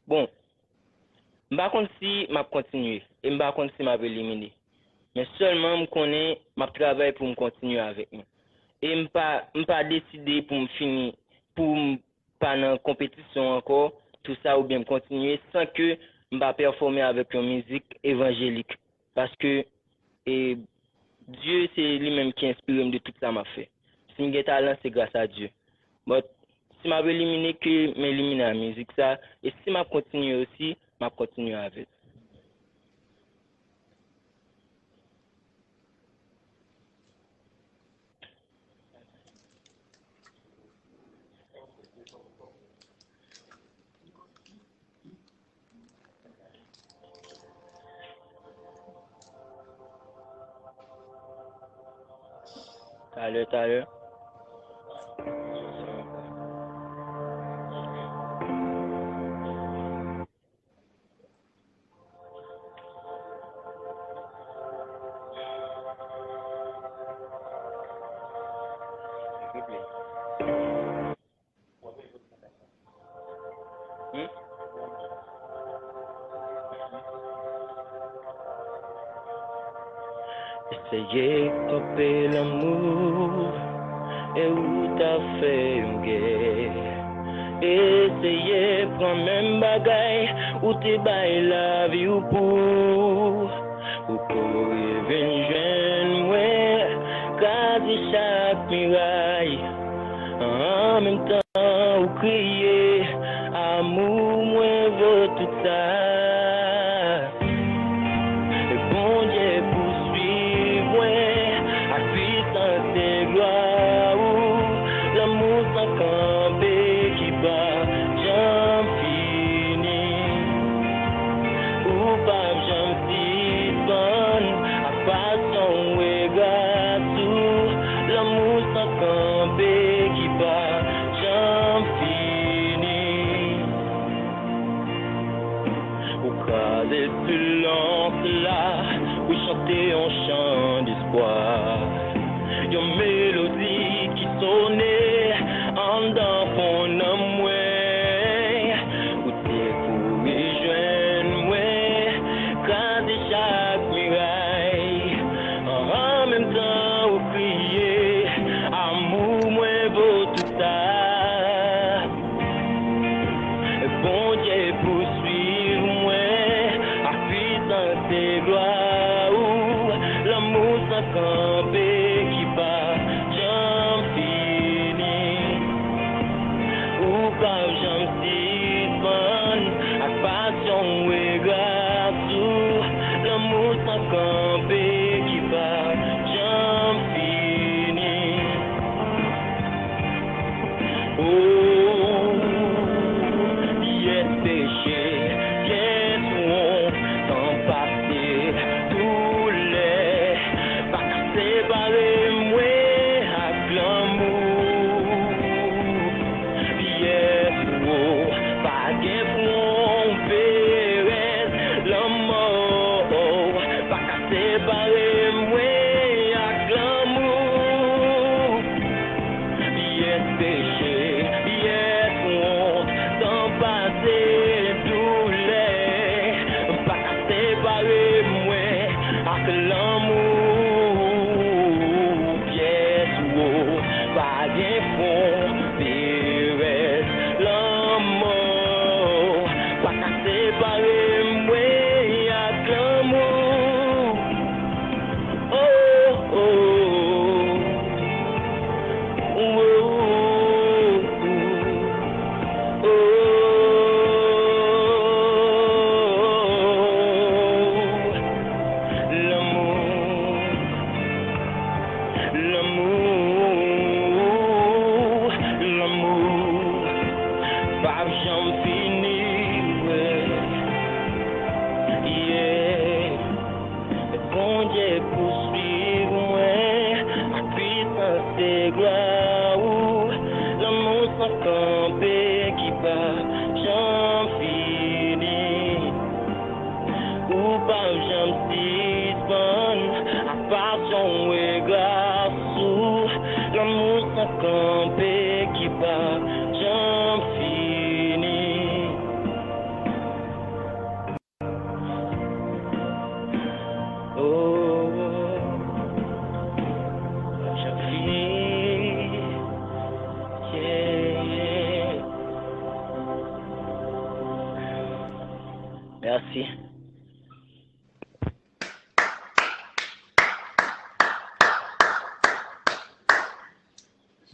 bon, m pa konn si m ap kontinye, e m pa konn si m ap elimine. Men sèlman m konnen m ap travay pou m kontinye avèk nou. E m pa, m pa deside pou m fini, pou m pa nan konpetisyon ankò, tou sa, oubyen m kontinye san ke m pa pèfòme avèk yon mizik evanjelik. Paske, e, Dye se li menm ki enspire m de tout sa m ap fè. Si m gen talan, se gras a Dye. But, si m ap elimine, ke m elimine a mizik sa, e si m ap kontinye osi, m ap kontinye avè l. Talè, talè. Hmm? Eseye kanpe lanmou, e ou ta fè yon gè. Eseye pran menm bagay ou te bay lavi w pou. Ou kouri vin jwenn mwen, kraze chak miray. An menm tan ou kriye, amou mwen vo tout sa. E Bondye pouswiv mwen ak pwisans e glwa ou, lanmou san kanpe ki pa janm fini. Ou p ap janm sispann ak pasyon w e gras ou, lanmou san kanpe ki pa janm fini. Ou kraze silans la, ou chante yon chan despwa. Yon melodi ki sone anndan fon nanm mwen. Ou te kouri jwenn mwen, kraze chak miray. An menm tan ou kriye, amou mwen vo tout sa. Bondye pouswiv mwen ak pwisans e glwa ou, lanmou san kanpe ki pa janm fini. Ou p ap janm sispann ak pasyon w e gras ou, lanmou san kanpe ki pa janm fini. Oh, pyès peche, pyès wont, tan pase, doulè, pa ka separe mwen ak lanmou. Pyès wo, pa gen fwon, perèz, lanmò, pa ka separe mwen ak lanmou. Pyès peche, pyès wont, tan pase, doulè, pa ka separe mwen ak lanmou. Pyès wo, pa gen fwon, perèz, lanmò, pa ka separe mwen ak lanmou. Oh, oh, oh. Oh, oh, oh, oh. Lanmou, lanmou, lanmou p ap janm fini, yeah. Bondye pouswiv mwen ak pwisans e glwa ou, lanmou san kanpe ki pa janm fini. Ou p ap janm sispann ak pasyon w e gras ou, lanmou san kanpe.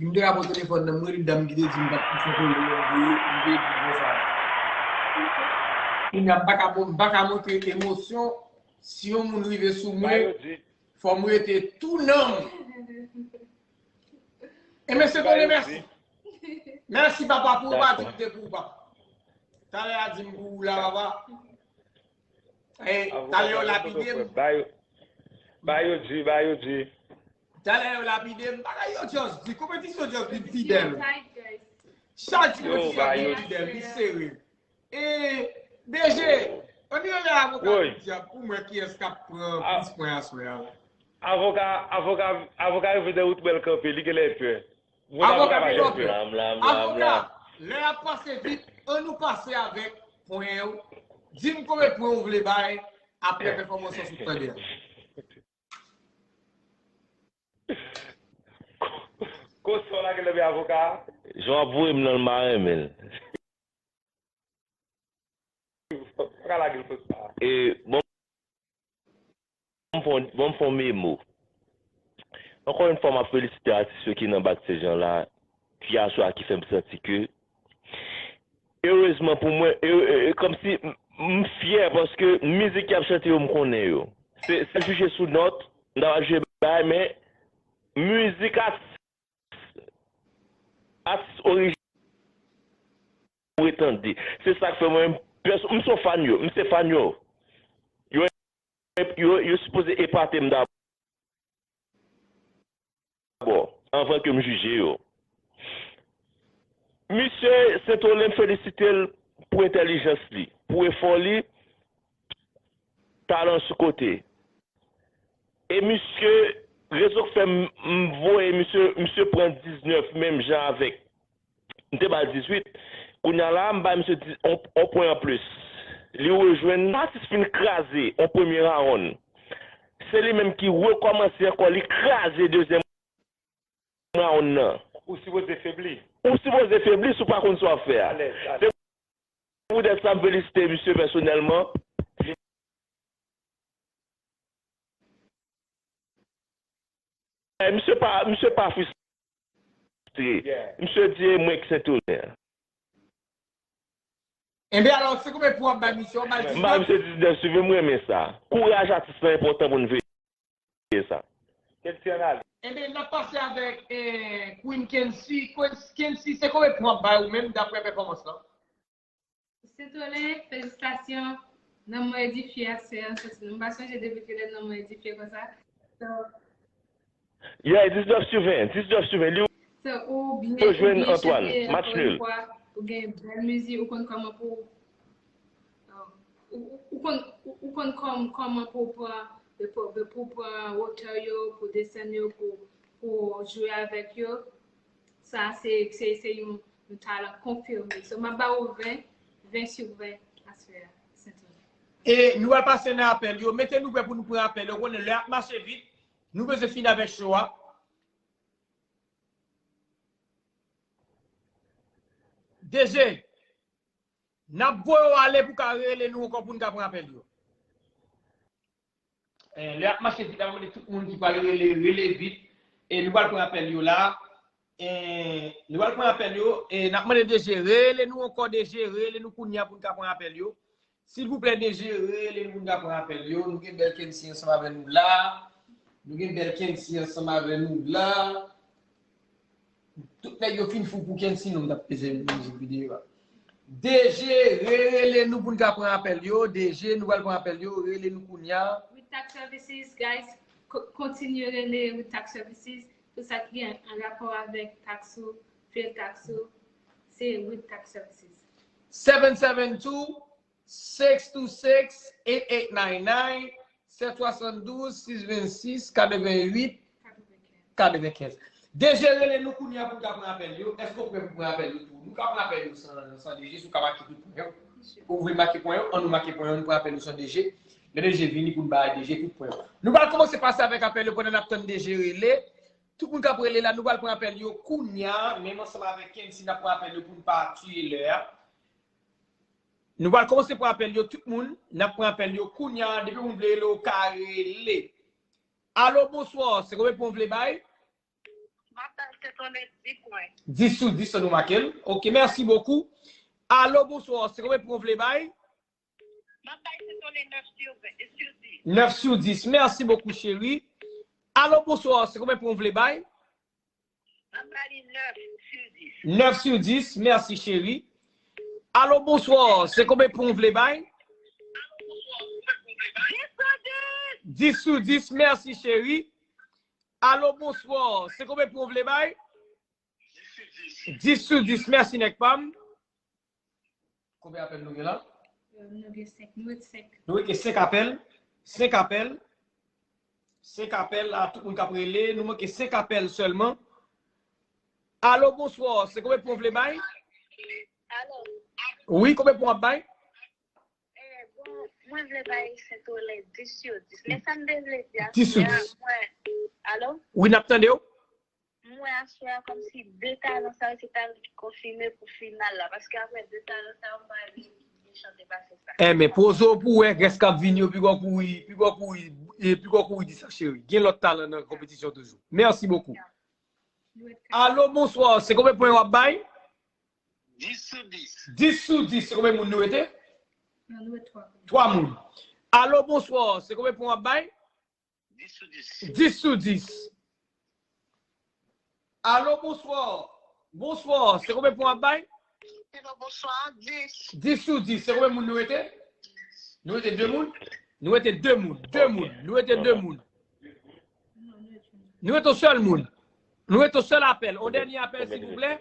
M te ka pran telefòn nan, m rele dam ki te di m pa t pou fè kole, m veye, m veye di konsa. Kounye a, m pa ka, m pa ka montre emosyon. Si yon moun rive sou mwen, fò m rete tou nanm. E mesye Tony, mèsi. Mèsi, papa, pou ou pa di m te pou ou, papa. Talè a di m pou ou la, papa. E, talè yo lapide m. Ba yo, ba yo di, ba yo di. Talè yo lapide m. Bagay yo just di. Konpetisyon just vin fidèl. Chak konpetisyon vin fidèl, li sere. E, D J, ann rele avoka Wi. Diab pou m wè kiyès k ap pran plis pwen aswè a. Avoka, avoka, avoka rive nan wout mwen l kanpe, li genlè pè. Avoka, avoka, avoka, lè y ap pase vit, ann nou pase avèk pwen yo. Di m konbyen pwen ou vle bay apre pèfòmans ou sot tande a. Konsa w lage nan men avoka a? Jan w ap voye m nan l, m pa renmen l. Pa ka lage l konsa. E, bon, bon, m fè yon, bon, m fè yon memo. Ankò yon fwa, m ap felisite atis yo ki nan backstage lan la, ki aswè a, ki fè m santi ke, erezman pou mwen, e, e, e, kòmsi m, m fyè paske mizik y ap chante yo, m konnen yo. Se, se jije sou nòt, m ta pral jije bay, men mizik atis, atis orijinal ou tande. Se sa k fè mwen, pèso-, m se fan yo, m se fan yo. Yo, yo, yo sipoze epate m dabò, anvan ke m jije yo. Misye Sentolin, m felisite l pou entèlijans li, pou efò li, talan sou kote. E misye, rezon k fè m, m voye misye, misye pran diznèf menm jan avèk. M te ba l dizuit. Kounye a la, m ba misye di-, on, on pwen anplis. Li rejwenn atis fin kraze on premye rawonn. Se li menm ki rekòmanse ankò, li kraze dezyèm rawonn nan. Ou sipoze febli. Ou sipoze febli si w pa konn sa w ap fè a. Alèz, alèz. Se poutèt sa m felisite misye pèsonèlman. Eh, misye pa, misye pa fristre. Yeah. Misye di e mwen k Sentolin. Enben alò, se konbyen pwen w ap bay misye? W ap bay l diznèf? M ba misye diznèf sou ven, m renmen sa. Kouraj atis lan enpòtan pou n veye sa. Kency ann ale. Enben, n ap pase avèk, eh, Queen Kency. Queen Kency, se konbyen pwen w ap bay ou menm daprè pèfòmans lan? Sentolin, felisitasyon. Nanm mwen edifye aswè a, m santi m pa sonje depi kilè nanm mwen edifye konsa. So, Yeah, diznèf sou ven, diznèf sou ven. Li So, ou byen, ou byen chante, ankò yon fwa, ou gen bèl mizik, ou konn kòman pou, um, ou, ou, ou konn, ou, ou konn kòm-, kòman pou w pran, pou, pou, pou w pran wotè yo, pou w desann yo, pou, pou w jwe avèk yo. Sa, se, se, se yon, yon talan konfime. So, m ap ba ou ven, ven sou ven aswè a, Sentolin. E nou pral pase nan apèl yo. Mete nou prè pou nou pran apèl yo. Konnen lè ap mache vit. Nou bezwen fini avèk show a. D J, n ap voye w ale pou w ka rele nou ankò pou n ka pran apèl yo. Eh, lè ap mache vit, n ap mande tout moun ki pral rele, rele vit. E nou pral pran apèl yo la. Eh, nou pral pran apèl yo. E n ap mande D J, rele nou ankò, D J, rele nou kounye a pou n ka pran apèl yo. Silvouplè, D J, rele nou pou n ka pran apèl yo. Nou gen bèl Kency ansanm avè nou la. Nou gen bèl Kency ansanm avè nou la. Tout nèg yo fin fou pou Kency, nou, m t ap peze mizik videyo a. D J, rele nou pou n ka pran apèl yo. D J, nou pral pran apèl yo. Rele nou kounye a. With Tax Services, guys, ko-, kontinye rele With Tax Services. Tout sa ki gen an rapò avèk tax ou, fil tax ou, se With Tax Services. Seven seven two, six two six, eight eight nine nine, sèt swasann douz, sis venn sis, katrevenn uit, katrevenkenz. D J, rele nou kounye a pou n ka pran apèl yo. Èske w prè pou pran apèl yo tou? Nou ka pran apèl yo san, san D J, si w ka make tout pwen yo. Ou vle make pwen yo? Ann nou make pwen yo, nou pran apèl yo san D J. Lè D J vini pou n bay D J tout pwen yo. Nou pral kòmanse pase avèk apèl yo pandan n ap tann D J rele. Tout moun k ap rele la, nou pral pran apèl yo kounye a, menm ansanm avèk Kency, n ap pran apèl yo pou n pa tiye lè a. Nou pral kòmanse pran apèl yo, tout moun, n ap pran apèl yo kounye a, depi moun vle rele, ou ka rele. Alo, bonswa, se konbyen pwen w vle bay? M ap bay Sentolè dis pwen. Dis sou dis, an nou make l. Ok, mèsi bokou. Alo, bonswa, se konbyen pwen w vle bay? M ap bay Sentolè nèf sou ven, sou dis. Nèf sou dis, mèsi bokou, cheri. Alo, bonswa, se konbyen pwen w vle bay? M ap ba li nèf sou dis. Nèf sou dis, mèsi, cheri. Alo, bonswa, se konbyen pwen w vle bay? Dis sou dis. Dis sou dis, mèsi, cheri. Alo, bonswa, se konbyen pwen w vle bay? Dis sou dis, mèsi, nèg pa m. Konbyen apèl nou gen la? Euh, nou gen senk, nou ret senk. Nou ret gen senk apèl. Senk apèl. Senk apèl a tout moun k ap rele. Nou manke senk apèl sèlman. Alo, bonswa. Se konbyen pwen w vle bay? Alo. Wi, konbyen pwen w ap bay? Eh, bon, mwen vle bay Sentolè dis sou dis. Men sa m te vle di a, dis sou dis. Mwen, alo? Wi, n ap tande w. M wè aswè a kòmsi de talan sa yo se talan ki konfime pou final la, paske apre de talan sa yo, m pa wè gen ekip ki byen chante pase sa. Enben, poze w pou w wè rès k ap vini yo, piga w kouri, piga w kouri, e, piga w kouri di sa, cheri. Gen lòt talan nan konpetisyon toujou. Mèsi bokou. Alo, bonswa. Se konbyen pwen w ap bay? Dis sou dis. Dis sou dis. Se konbyen moun nou rete? Non, nou rete twa. Twa moun. Alo, bonswa. Se konbyen pwen w ap bay? Dis sou dis. Dis sou dis. Alo, bonswa. Bonswa. Se konbyen pwen w ap bay? Hello, bonswa. Dis. Dis sou dis. Se konbyen moun nou rete? Nou rete de moun? Nou rete de moun. De moun. Nou rete de moun. Nou rete yon sèl moun. Nou rete yon sèl apèl. On dènye apèl, silvouplè.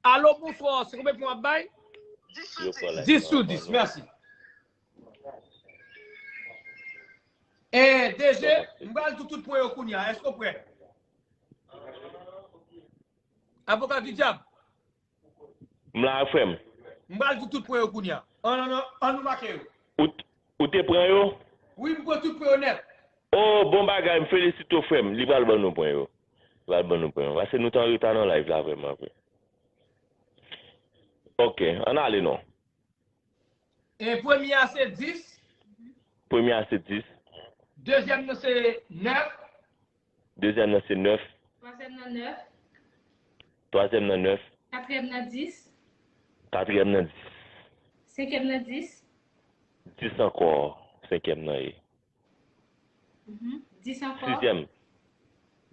Alo, bonswa. Se konbyen pwen w ap bay? Dis sou dis. Mèsi. E, D J, m pral di w tout pwen yo kounye a. Èske w prè? Avoka di dyab. M la, frè m. M pral di w tout pwen yo kounye a. An, an, an, an nou make yo. Ou t-, ou te pran yo? Wi, m pran tout pwen yo nèt. Oh, bon bagay, m felisite w, frè m. Li pral ban nou pwen yo. Li pral ban nou pwen yo. Paske nou t an reta nan live la, vrèman vre. Ok, ann ale non. E premye a se dis. Premye a se dis. Dezyèm nan se nèf. Dezyèm nan se nèf. Twazyèm nan nèf. Twazyèm nan nèf. Katriyèm nan dis. Katriyèm nan dis. Senkyèm nan dis. Dis ankò. Senkyèm nan ye. Mhm. Dis ankò. Sizyèm.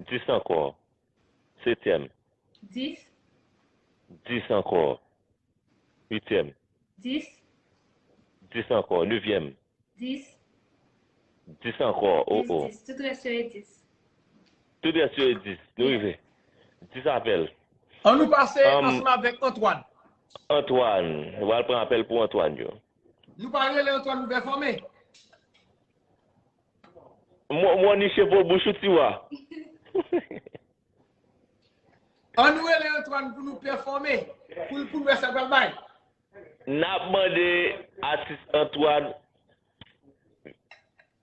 Dis ankò. Setyèm. Dis. Dis ankò. Uityèm. Dis. Dis ankò. Nevyèm. Dis. Dis ankò. Oh, oh. Dis, dis. Tout rès yo e dis. Tout rès yo e dis. Nou rive. Dis apèl. An nou pase ansanm avèk Antoine. Antoine. Nou pral pran apèl pou Antoine yo. Nou pa rele Antoine pou pèfòme. Mwen, mwen niche pou bouch ou, Tiwa. An nou rele Antoine pou nou pèfòme, pou, pou l wè sa l pral bay. N ap mande atis Antoine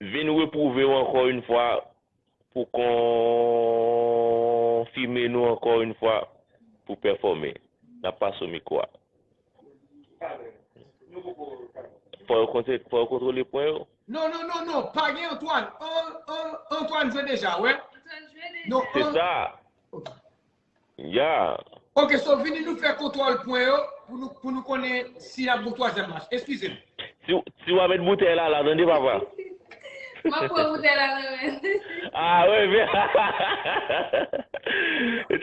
vin repwouve w ankò yon fwa, pou konfime nou ankò yon fwa, pou pèfòme. N ap pase w mikwo a. Fò yo konte-, fò yo kontwole pwen yo. Non, non, non, non, pa gen Antoine. An, an, Antoine jwe deja, wè. Antoine jwe deja. Non, se sa. Ok. Ya. Ok, so vini nou fè kontwòl pwen yo pou nou, pou nou konnen si n ap gen twazyèm mach. Eskize m. Si, si w a met boutèy la, la, tande, papa. M ap pran boutèy la nan men. Ah, wi, men.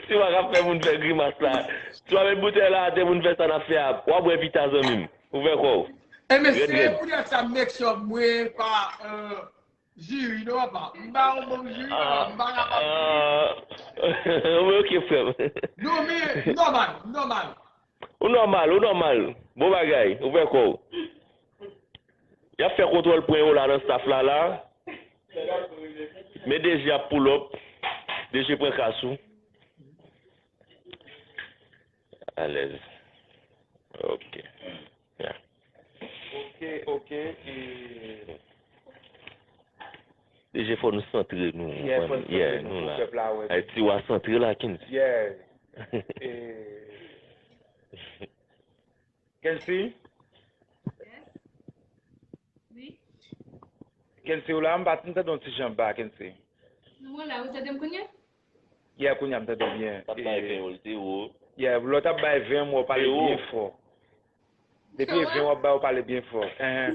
Si w a k ap fè moun fè grimas la. Si w a met boutèy la atè, moun fè sa n ap fè a. W a bwè pita, zanmi m. Ouvè kò w. E men, se poutèt sa, make sure mwen pa, euh, jiri, non, papa. M pa yon bon jiri, papa. M pa kapab jiri. Ah, ah. Wi, ok, frè m. Non, men, nòmal, nòmal. Ou nòmal, ou nòmal. Bon bagay, ouvè kò w. Y ap fè kontwòl pwen yo la nan staff la, la. Men D J ap pull up. D J pran kas ou. Alèz. Ok. Ya. Ok, ok, e D J, fò nou santre nou, yeah, fò nou santre nou pou pèp la wè. Ay, Tiwa santre la, Kensi. Yeah. E, Kensi? Yes. Wi. Kensi, ou la? M pa t tande yon ti jan ba, Kensi. Non, mwen la, ou tande m kounye a? Yeah, kounye a m tande w byen. T ap bay ven yo, l te wo. Yeah, lè w t ap bay ven, w pale byen fò. Depi e ven w ap bay, w pale byen fò. Enhen.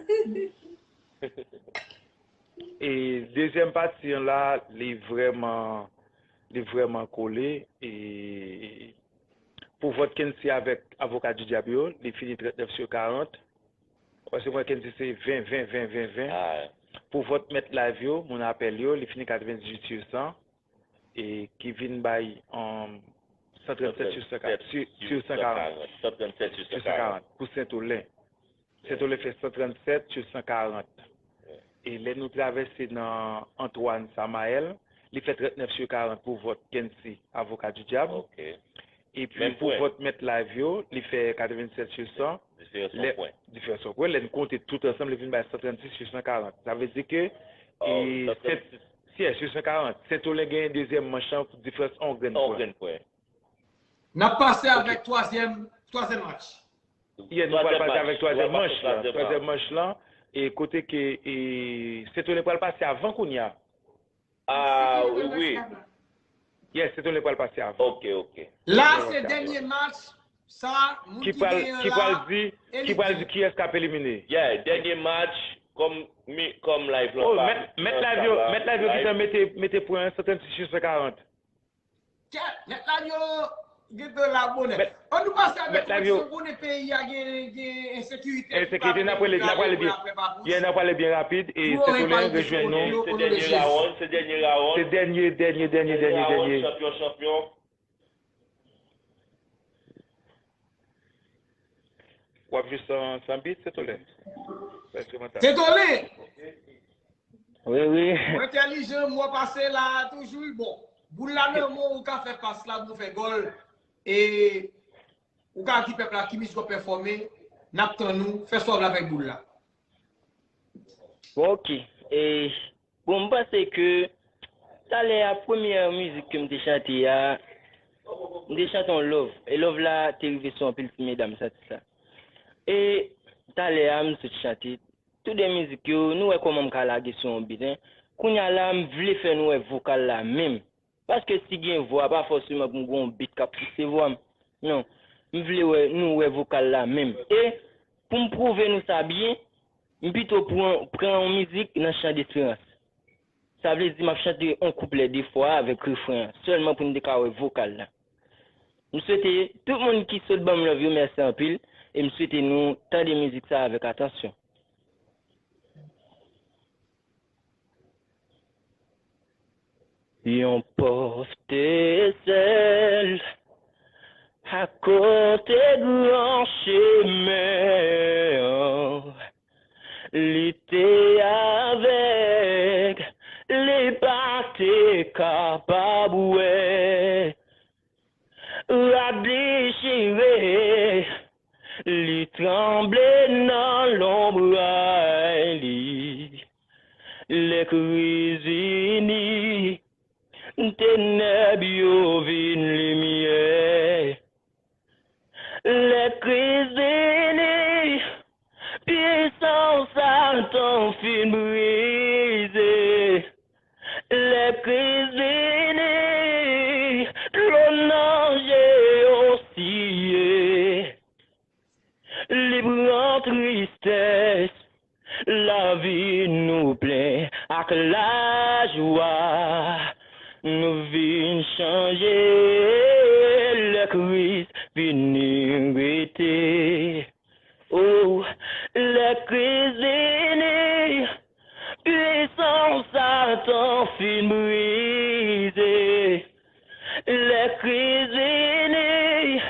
E dezyèm pati an la, li vrèman, li vrèman kole. E pou vòt Kency avèk Avoka di Dyab yo, li fini trannèf sou karant. Paske mwen Kency se ven, ven, ven, ven, ven. Pou vòt Mèt Live yo, moun apèl yo, li fini katrevendizwit sou san. E ki vin bay, um, san trannsèt sou san karant. Sou, sou san karant. San trannsèt sou san karant. Pou Sentolè. Sentolè fè san trannsèt sou san karant. E lè nou travèse nan Antoine Samaël, li fè trannèf sou karant pou vòt Kency, Avoka di Dyab. Epi pou vòt Mèt Live yo, li fè katrevensèt sou san. Diferans yon pwen. Diferans yon pwen. Lè n konte tout ansanm, li vin bay san trannsis sou san karant. Sa vle di ke, e, Sent, si, sou san karant. Sentolè genyen dezyèm manch lan, diferans yon grenn pwen. Yon grenn pwen. N ap pase avèk twazyèm, twazyèm match. Yeah, nou pral pase avèk twazyèm manch lan. Twazyèm manch lan, e kote ke, e, Sentolè pral pase avan kounye a. Ah, wi. Yes, Sentolè pral pase avan. Ok, ok. La, se dènye match, sa, moun ki pral, genyen ki pral la, di, ki pral di kiyès k ap elimine. Yeah, dènye match, kòm, mi, kòm live lan pa, Mèt, Mèt Live yo, Mèt Live yo gentan mete, mete pwen an san trannsis sou san karant. Kèt, Mèt Live yo gentan la bonè. An nou pase avèk koneksyon, konnen peyi a gen, gen ensekirite. Ensekirite, n ap rele, n ap rele byen. Yeah, n ap rele byen rapid, e Sentolè rejwenn nou. Se dènye rawon, se dènye rawon. Se dènye, dènye, dènye, dènye, dènye. Chanpyon, chanpyon. W ap jwe san, san bit, Sentolè? Enstrimantal. Sentolè! Wi, wi. Ou entèlijan, m wè pase la toujou. Bon, boul la nan men w, ou ka fè pas la pou w fè gòl. E ou ka di pèp la ki mizik w ap pèfòme, n ap tann ou, fè sa w vle avèk boul la. Bon, ok. E, bon, m panse ke talè a, premyè mizik ke m te chante a, m te chante yon love. E love la te rive sou anpil ti medam, sa, ti sa. E talè a, m sot chante. Tout de mizik yo, nou wè kòman m ka lage sou yon bit, en. Kounye a la, m vle fè nou wè vokal la menm. Paske si gen vwa, pa fòseman pou m gen yon bit k ap pouse vwa m. Non. M vle wè, nou wè vokal la menm. E, pou m pwouve nou sa byen, m pito pran, pran yon mizik nan Chan Desperans. Sa vle di m ap chante yon kouplè de fwa avèk refren an, sèlman pou n te ka wè vokal la. M swete tout moun ki sot ban m love yo mèsi anpil, e m swete nou tande mizik sa avèk atansyon. Yon pòv te sèl akote gran chemen an. Li te avèg, li pa te kapab wè. Rad li chire, li tranble nan lonbray li. Lè kriz vini, tenèb yo vin limyè. Lè kriz vini, pwisans Satan fin brize. Lè kriz vini, dlo nan je yo siye. Li pran tristès, lavi nou plen ak lajwa. Nou vin chanje, lè kriz vini rete. Oh, lè kriz vini, pwisans Satan fin brize. Lè kriz vini,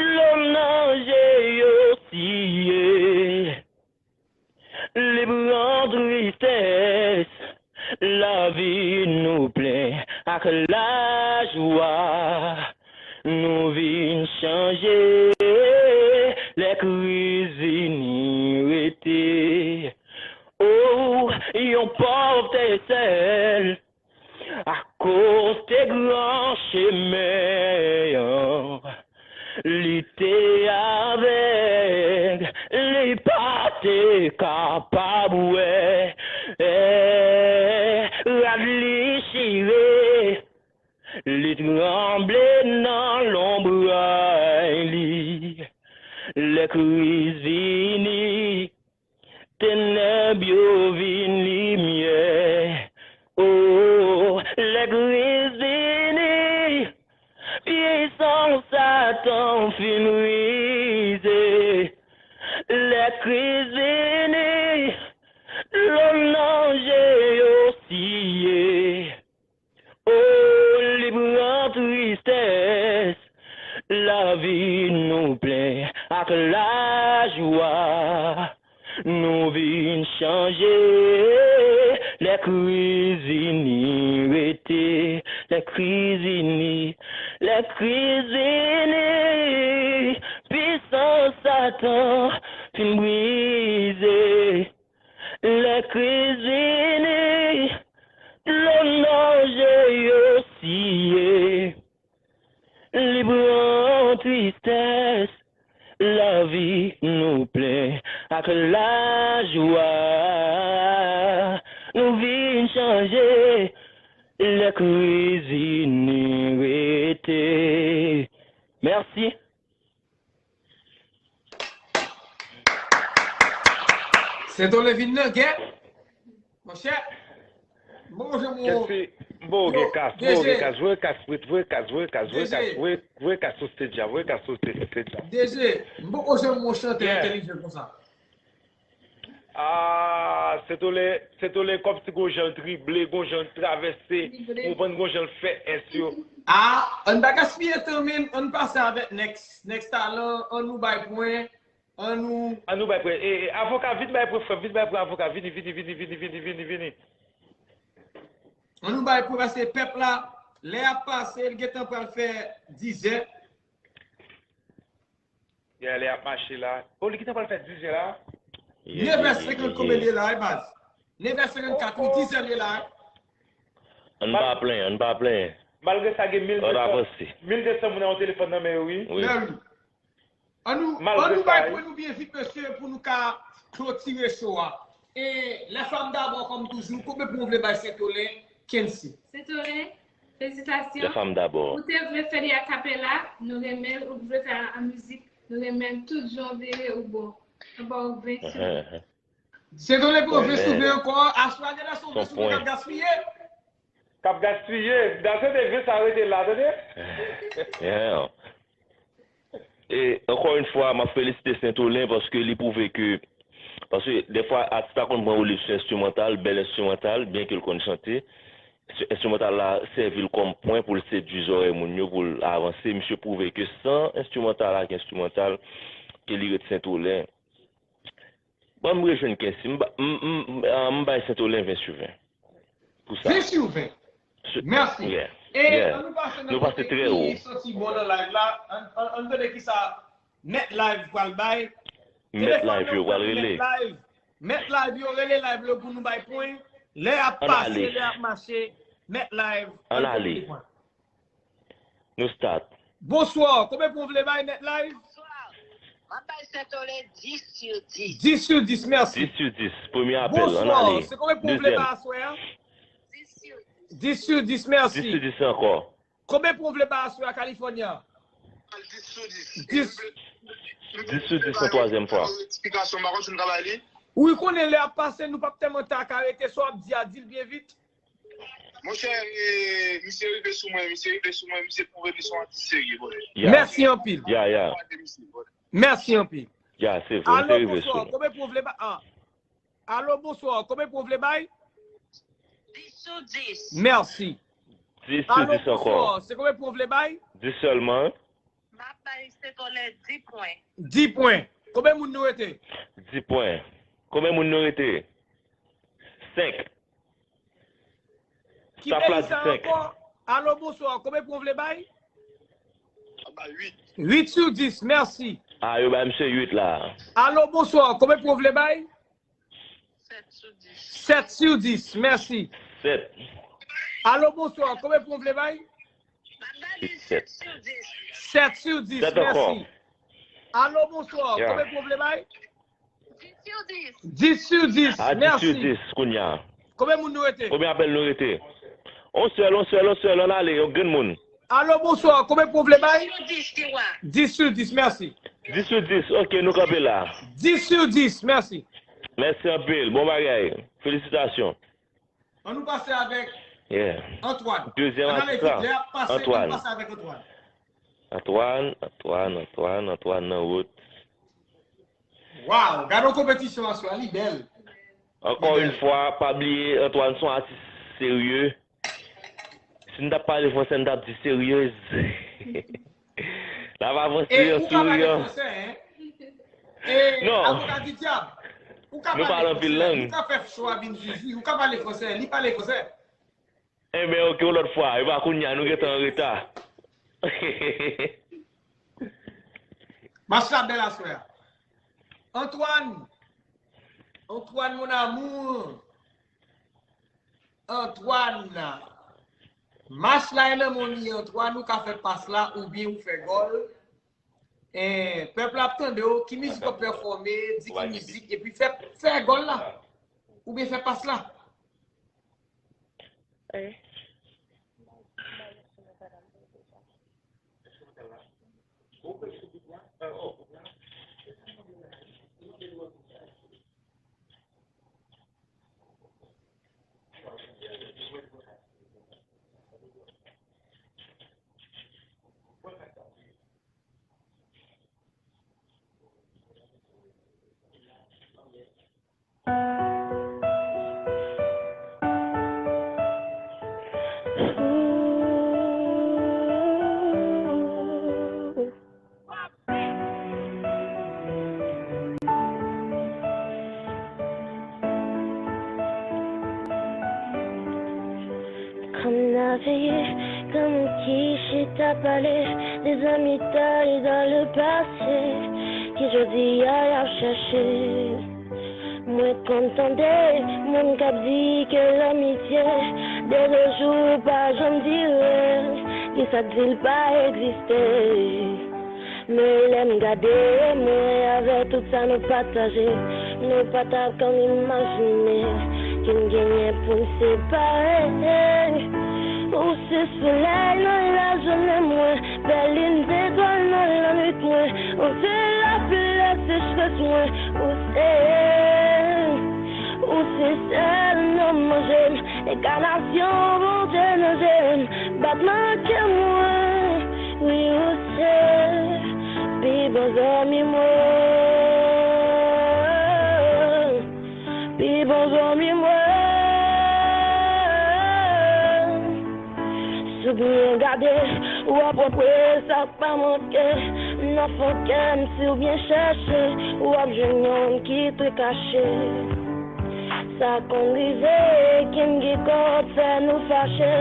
dlo nan je yo siye. Li pran tristès, lavi nou plen ak lajwa. Nou vin chanje, lè kriz vini rete. Oh, yon pòv te sèl, akote gran chemen an. Li te avèg, li pa te kapab wè. Eh, rad li chire, li Li tranble nan lonbray li. Lè Kris vini, tenèb yo vin limyè. O, lè Kris vini, pwisans Satan fin brize. Lè Kris vini, dlo nan je yo siye. O, li pran tristès, lavi nou plen ak lajwa. Nou vin chanje, lè Kris vini rete, lè Kris vini, lè Kris vini, pwisans Satan fin brize. Lè Kris vini, dlo nan je yo siye. Li pran tristès, lavi nou plen ak lajwa. Nou vin chanje, lè Kris vini rete. Mèsi. Sentolè vin nan gè. Monchè. Bon, jan mwen. Kèt fi, bon, gen kas, bon, gen kas, vre kas, vre, vre kas, vre kas, vre kas, vre, vre kas sou stage la, vre kas sou stage la. D J, m poko janm wè yon chantè entèlijan konsa. Ah, Sentolè, Sentolè kòmsi gon jan l drible, gon jan l travèse, ou konprann gon jan l fè S yo. Ah, ann pa gaspiye tan menm, ann pase avèk next, next talan, ann nou bay pwen, ann nou. Ann nou bay pwen, e, e, avoka, vin bay pwen frè m, vin bay pwen avoka, vini, vini, vini, vini, vini, vini, vini. Ann nou bay pwen paske pèp la, lè y ap pase, l gentan pral fè dizè. Yeah, lè y ap mache la. Oh, li gentan pral fè dizè la? Nevè senkant konbyen li ye la, wi baz? Nevè senkant kat, wi, dizè li ye la, wi. Ann pa plenyen, ann pa plenyen. Malgre sa, gen mil de san, mil de san moun nan yon telefòn nan men yo, wi. Wi. Ann nou, ann nou bay pwen nou byen vit, mesye, pou nou ka klotire cho a. E, Lèfamdabò, kòm toujou, konbyen pwen w vle bay Sentolè? Kensi. Sentolè, felisitasyon. Lèfamdabò. Ou te vle fè li akapela, nou renmen l, ou vle fè an mizik, nou renmen l, tout jan w vle, ou bon. Anba w ven sou. Sentolè pran ven sou ven ankò, aswè a gen lè se yon ven sou ven k ap gaspiye. K ap gaspiye, dase de ven sa rete la, tande. E, ankò yon fwa, m ap felisite Sentolè paske li pwouve ke, paske dèfwa atis la konn pran olye sou enstrimantal, bèl enstrimantal, byen ke l konn chante, enstrimantal la sèvi l kòm pwen pou l sedui zòrèy moun yo, pou l avanse. Misye pwouve ke san enstrimantal ak enstrimantal, ke li ret Sentolè. Ban m rejwenn Kensi, m, m, m, m bay Sentolè ven sou ven. Pou sa. Ven sou ven. Mèsi. E ann nou pase nan kote ki santi bon nan live la. Ann, ann, ann tande kisa Mèt Live pral bay. Mèt Live yo pral rele. Mèt Live yo rele live la pou nou bay pwen. Lè y ap pase, lè y ap mache, Mèt Live. Ann ale. Nou start. Bonswa, konbyen pwen w vle bay Mèt Live? Bonswa. M ap bay Sentolè dis sou dis. Dis sou dis, mèsi. Dis sou dis, premye apèl, ann ale. Bonswa, se konbyen pwen w vle bay aswè a? Dis sou dis. Dis sou dis, mèsi. Dis sou dis ankò. Konbyen pwen w vle bay aswè a, California? Dis sou dis. Dis. Dis sou dis, yon twazyèm fwa. Eksplikasyon, m pa konn si nou ka bay li. Wi, konnen lè ap pase, nou p ap tèlman ta ka rete, sa w ap di a, di l byen vit. Monchè, e, misye rive sou mwen, misye rive sou mwen, misye pwouve li se yon atis serye, brother. Mèsi anpil. Mèsi anpil. Alo, bonswa, konbyen pwen w vle bay? A. Alo, bonswa, konbyen pwen w vle bay? Dis sou dis. Mèsi. Dis sou dis ankò. Alo, bonswa, se konbyen pwen w vle bay? Dis sèlman. M ap bay Sentolè dis pwen. Dis pwen. Konbyen moun nou rete? Dis pwen. Konbyen moun nou rete? Senk. Ki peyi sa ankò? Alo, bonswa, konbyen pwen w vle bay? Uit sou dis, mèsi. A, yo bay misye uit la. Alo, bonswa, konbyen pwen w vle bay? Sèt sou dis. Sèt sou dis, mèsi. Sèt. Alo, bonswa, konbyen pwen w vle bay? Sèt sou dis. Sèt sou dis, mèsi. Alo, bonswa, konbyen pwen w vle bay? Dis sou dis. Dis sou dis. A, dis sou dis kounye a. Konbyen moun nou rete? Konbyen apèl nou rete? On sèl, on sèl, on sèl, ann ale, yon grenn moun. Alo, bonswa. Konbyen pwen w vle bay? Dis sou dis, Tiwa. Dis sou dis, mèsi. Dis sou dis, ok, nou kanpe la. Dis sou dis, mèsi. Mèsi anpil, bon bagay. Felisitasyon. Ann nou pase avèk Yeah. Antoine. Dezyèm Ann ale atis la. vit, lè ap pase, ann Antoine. Pase avèk Antoine. Antoine, Antoine, Antoine, Antoine nan wout. Waw, gade yon konpetisyon aswè, li bèl. Ankò yon fwa, pa bliye, Antoine se yon atis serye. Si n t ap pale fransè, n t ap di serieuse. N ap avanse E an ou ka pale souriyan. Fransè, hein? E Non. Avoka di dyab, ou ka Nou pale anpil lang. Ou ka fè cho a vin zuzu, ou ka pale fransè, li pale fransè. Enben, ok, yon lòt fwa. E pa kounye a, nou gentan an reta. Match la bèl aswè a. Antoine, Antoine, mon amour. Antoine, match la e nan men w li ye, Antoine, ou ka fè pas la oubyen ou fè gòl. Eh, pèp la ap tande w, ki mizik w ap pèfòme, di ki mizik, epi fè, fè gòl la. Oubyen fè pas la. Kòm n a veye, kòm ki chita pale de zanmitay dan le pase ki jodi a y ap chache. Mwen konn tande moun k ap di ke lanmitye de nos jours pa janm dire, ki sa k di l pa egziste. Men lè m gade mwen avè tout sa nou pataje, nou pa t ap konn imajine ki n genyen pou n separe. Ou se solèy nan lajounen mwen, bèl lin zetwal nan lannwit mwen. Ou se lapli lè sechrès mwen. Ou se, ou se sèl nan manje m, enkanasyon Bondye nan je m, batman kè mwen. Wi, ou se pi bon zanmi mwen. Pi bon zanmi mwen. Si w byen gade, w ap wè sa k pa manke nan fon kè m. Si w byen chèche, w ap jwenn youn ki te kache. Sa konn rive ke n gen kòb fè nou fache,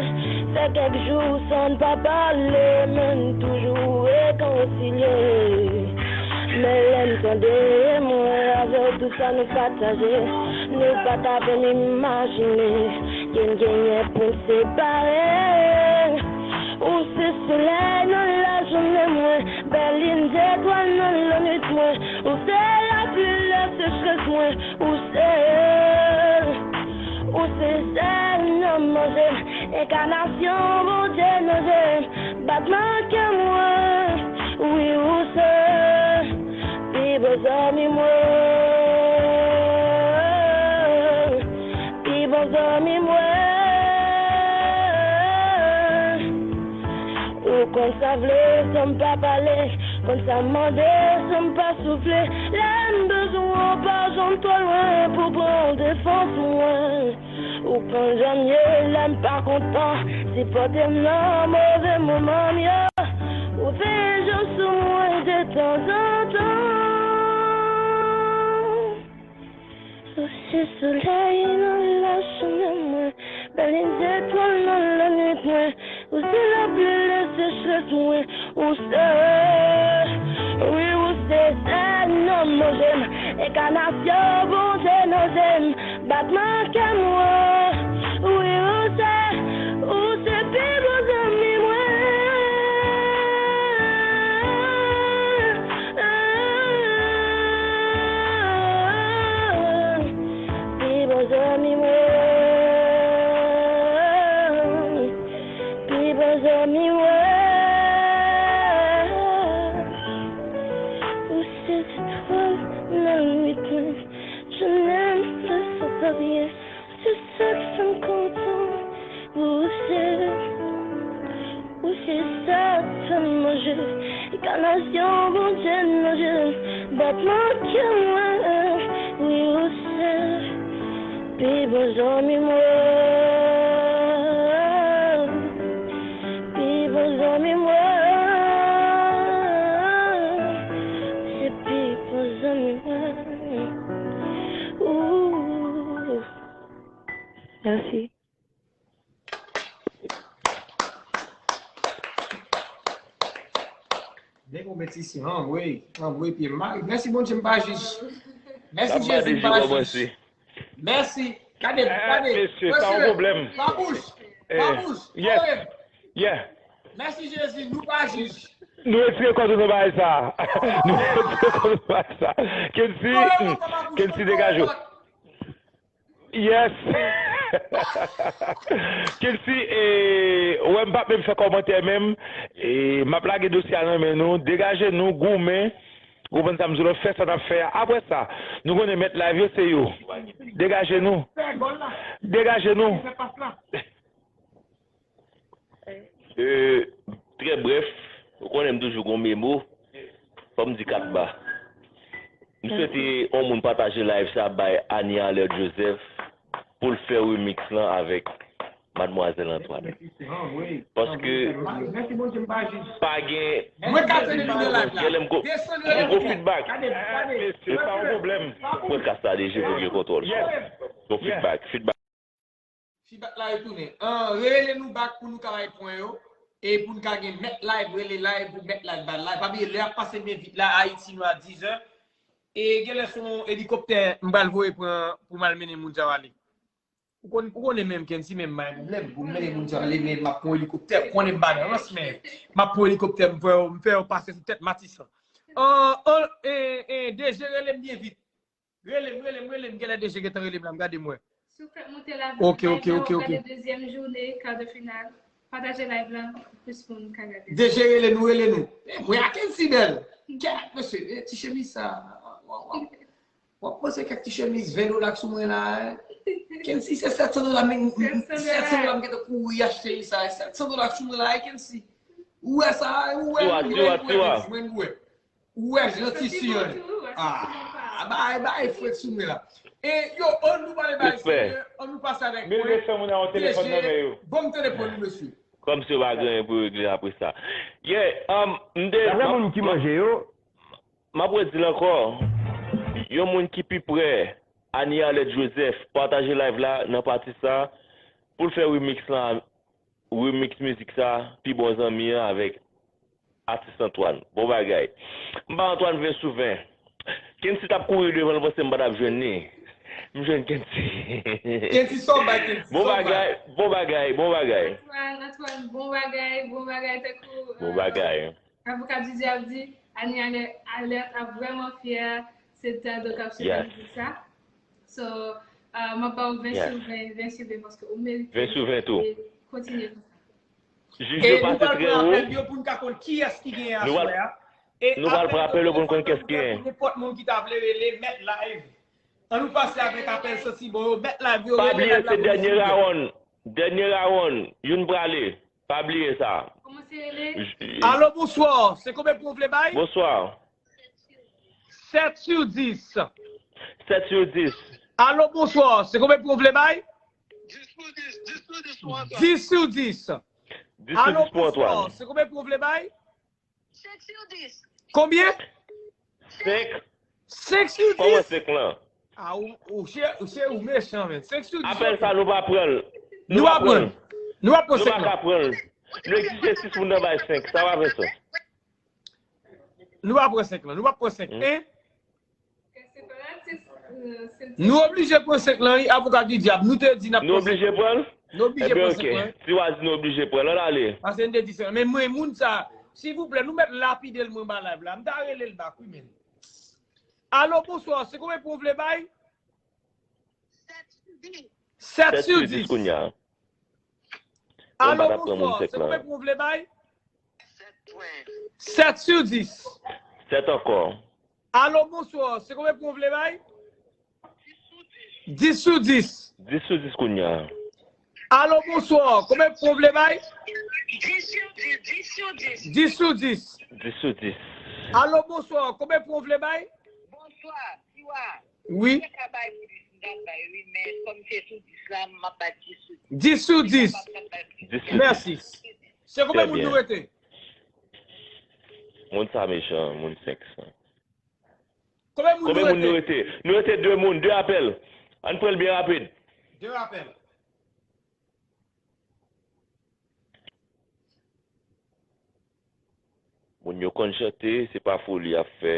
fè kèk jou san n pa pale, men n toujou rekonsilye. Men lè m tande mwen avè w tout sa nou pataje, nou pa t ap menm imajine ke n genyen pou n separe. Ou se solèy nan lajounen mwen, bèl lin zetwal nan lannwit mwen. Ou se lapli lè sechrès mwen. Ou se, ou se sèl nan manje m, enkanasyon Bondye nan je m, batman kè mwen. Wi, ou se pi bon zanmi mwen, pi bon zanmi mwen. Ou konn sa vle san m pa pale, konn sa mande san m pa soufle. Lè m bezwen w, pa janm twò lwen pou pran defans mwen. Ou konn jan m ye lè m pa kontan, sipòte m nan move moman m yo. Ou veye je w sou mwen de tanzantan. Ou se solèy nan lajounen mwen, bèl lin zetwal nan lannwit mwen. Ou se lapli lè sechrès mwen. Ou se, wi, ou se sèl nan manje m, enkanasyon Bondye nan je m, batman kè mwen. Wi, ou se, ou se pi bon zanmi mwen. Pi bon zanmi mwen. Pi bon zanmi mwen. Tann manje, enkanasyon Bondye nan je m, batman kè mwen, wi ou se pi bon zanmi mwen, pi bon zanmi mwen, se pi bon zanmi mwen. Ooh. Mèsi. Byen konpetisyon, anmwey, anmwey pye m mare. Mèsi Bondye m pa jij. Mèsi Jezi m pa jij. Mèsi. Gade, gade. Mesye, sa yon pwoblèm. Babouch, Babouch, yes. Yeah. Mèsi Jezi, nou pa jij. Nou retire kò nou nan bagay sa. Nou retire kò nou nan bagay sa. Kensi, Kensi degaje w. Yes. Kensi, e, ou wè m p ap menm fè kòmantè menm, e, m ap lage dosye a nan men nou, degaje nou, goumen, ou konprann sa m di w la, fè sa n ap fè a. Apre sa, nou konnen mèt live yo se yo. Degaje nou. Degaje nou. E, trè brèf, ou konnen m toujou gon memo, fò m di kat ba. M swete yon moun pataje live sa bay Annie Arlette Joseph pou l fè remix lan avèk Madmwazèl Antoine. Paske pa gen, gen lè m go, m go feedback. Se pa yon pwoblèm. Pwodkas la deje pou gen kontwòl sa. Gon feedback, feedback. Feedback la retounen. An, rele nou back pou nou ka bay pwen yo. E pou n ka gen mèt live, rele live pou mèt live, bay live. Pa bliye, lè ap pase byen vit la, Ayiti nou a dizè. E genlè se yon elikoptè m pral voye pran pou m al mennen moun sa yo ale. Ou konn, ou konnen menm Kensi menm bay pwoblèm pou m mennen moun sa yo ale, men m ap pran yon elikoptè, ou konnen m pa nan rans, men m ap pran yon elikoptè, m fè yo, m fè yo pase sou tèt Matisan. An, an, e, e, D J rele m byen vit. Rele m, rele m, rele m. Genlè D J gentan rele m la, m gade m wè. Si w fèk monte la, ok, ok, ok, ok. Dezyèm jounen, kar de final. Pataje live la pou plis moun ka gade. D J rele nou, rele nou. E, mwen ak Kensi bèl. Kèt, mesye, e, ti chemiz sa. W ap panse kèk ti chemiz ven dola k sou mwen la, e. Kensi, se sèt san dola, men, sèt san dola m gentan kouri achte sa. Sèt san dola k sou mwen la, e, Kensi. Ou wè sa, ou wè, ou wè, ou wè. Ou wè jan ti siyon. Ah, bay, bay, frèt sou mwen la. E yo, ann nou pale bay serye, ann nou pase avèk mwen. Mil de san moun nan yon telefòn nan men yo. Ban m telefòn ou, mesye. Kòmsi yo pa gen anyen pou yo regle apre sa. Yeah, um, m te. Sa fè moun ki manje yo. M ap redi l ankò. Yon moun ki pi prè, Annie Arlette Joseph, pataje live la nan pati sa pou l fè remix lan. Remix mizik sa, pi bon zanmi an avèk atis Antoine. Bon bagay. M ba Antoine ven sou ven. Kensi t ap kouri devan l, panse m pa t ap jwenn li. M jwenn Kensi. Kensi, sa w bay Kensi? Bon bagay, bon bagay, bon bagay. Antoine, Antoine, bon bagay, bon bagay, tankou, bon bagay. Avoka Didi ap di, Annie Alerte ap vrèman fyè, se Tado k ap chante mizik sa. So, uh, m ap ba w ven sou ven, ven sou ven, paske ou merite. Ven sou ven tou. E kontinye konsa. Jij yo pase trè wo. E nou pral pran apèl yo pou n ka konn kiyès ki genyen aswè a. E nou pral pran apèl yo pou n konn kiyès ki genyen. Nenpòt moun ki ta vle rele, mèt live. Ann nou pase avèk apèl santi bon yo, mèt live yo, rele live la pou nou. Pa bliye, se dènye rawonn. Dènye rawonn. Youn prale. Pa bliye sa. Kòman se rele? J- Alo, bonswa. Se konbyen pwen w vle bay? Bonswa. Sèt sou dis. Sèt sou dis. Alo, bonswa. Se konbyen pwen w vle bay? Dis sou dis. Dis sou dis pou Antoine. Dis sou dis. Dis sou dis pou Antoine. Alo, bonswa. Se konbyen pwen w vle bay? Senk sou dis. Konbyen? Senk. Senk sou dis? Kòman senk lan? A, ou, ou, se, se ou mechan, men. Senk sou dis. Apèl sa, nou pa pran l. Nou pa pran l. Nou pa pran senk lan. Nou pa ka pran l. Nou egzije sis moun nan bay senk. Sa pa fè sans. Nou pa pran senk lan. Nou pa pran senk. Hein? Nou oblije pran senk lan, wi, avoka di dyab. Nou te di n ap pran senk lan. Nou oblije pran l? Nou oblije pran senk lan. Ebyen, ok. Si w a di nou oblije pran l, ann ale. Paske n te di senk lan. Men mwen, moun sa, silvouplè, nou mèt lapide l, mwen ba live la. M ta rele l back, wi, men. Alo, bonswa. Se konbyen pwen w vle bay? Sèt sou dis kounye a. Alo, bonswa. Se konbyen pwen w vle bay? Sèt sou dis. Sèt ankò. Alo, bonswa. Se konbyen pwen w vle bay? Dis sou dis. Dis sou dis kounye a. Alo, bonswa. Konbyen pwen w vle bay? Dis sou dis, dis sou dis. Dis sou dis. Dis sou dis. Alo, bonswa. Konbyen pwen w vle bay? Bonswa, Tiwa. Wi. Mwen ka bay pou dis, m ka bay, wi, men kòm se sou dis la, m ap bay dis sou dis. Dis sou dis. Dis sou Mèsi. Se konbyen moun nou rete? Moun sa mechan, moun sèks. Konbyen moun Konbyen moun nou nou rete? Rete? Nou rete de moun, de apèl. Ann pran l byen rapid. De apèl. Moun yo konn chante, se pa foli y ap fè.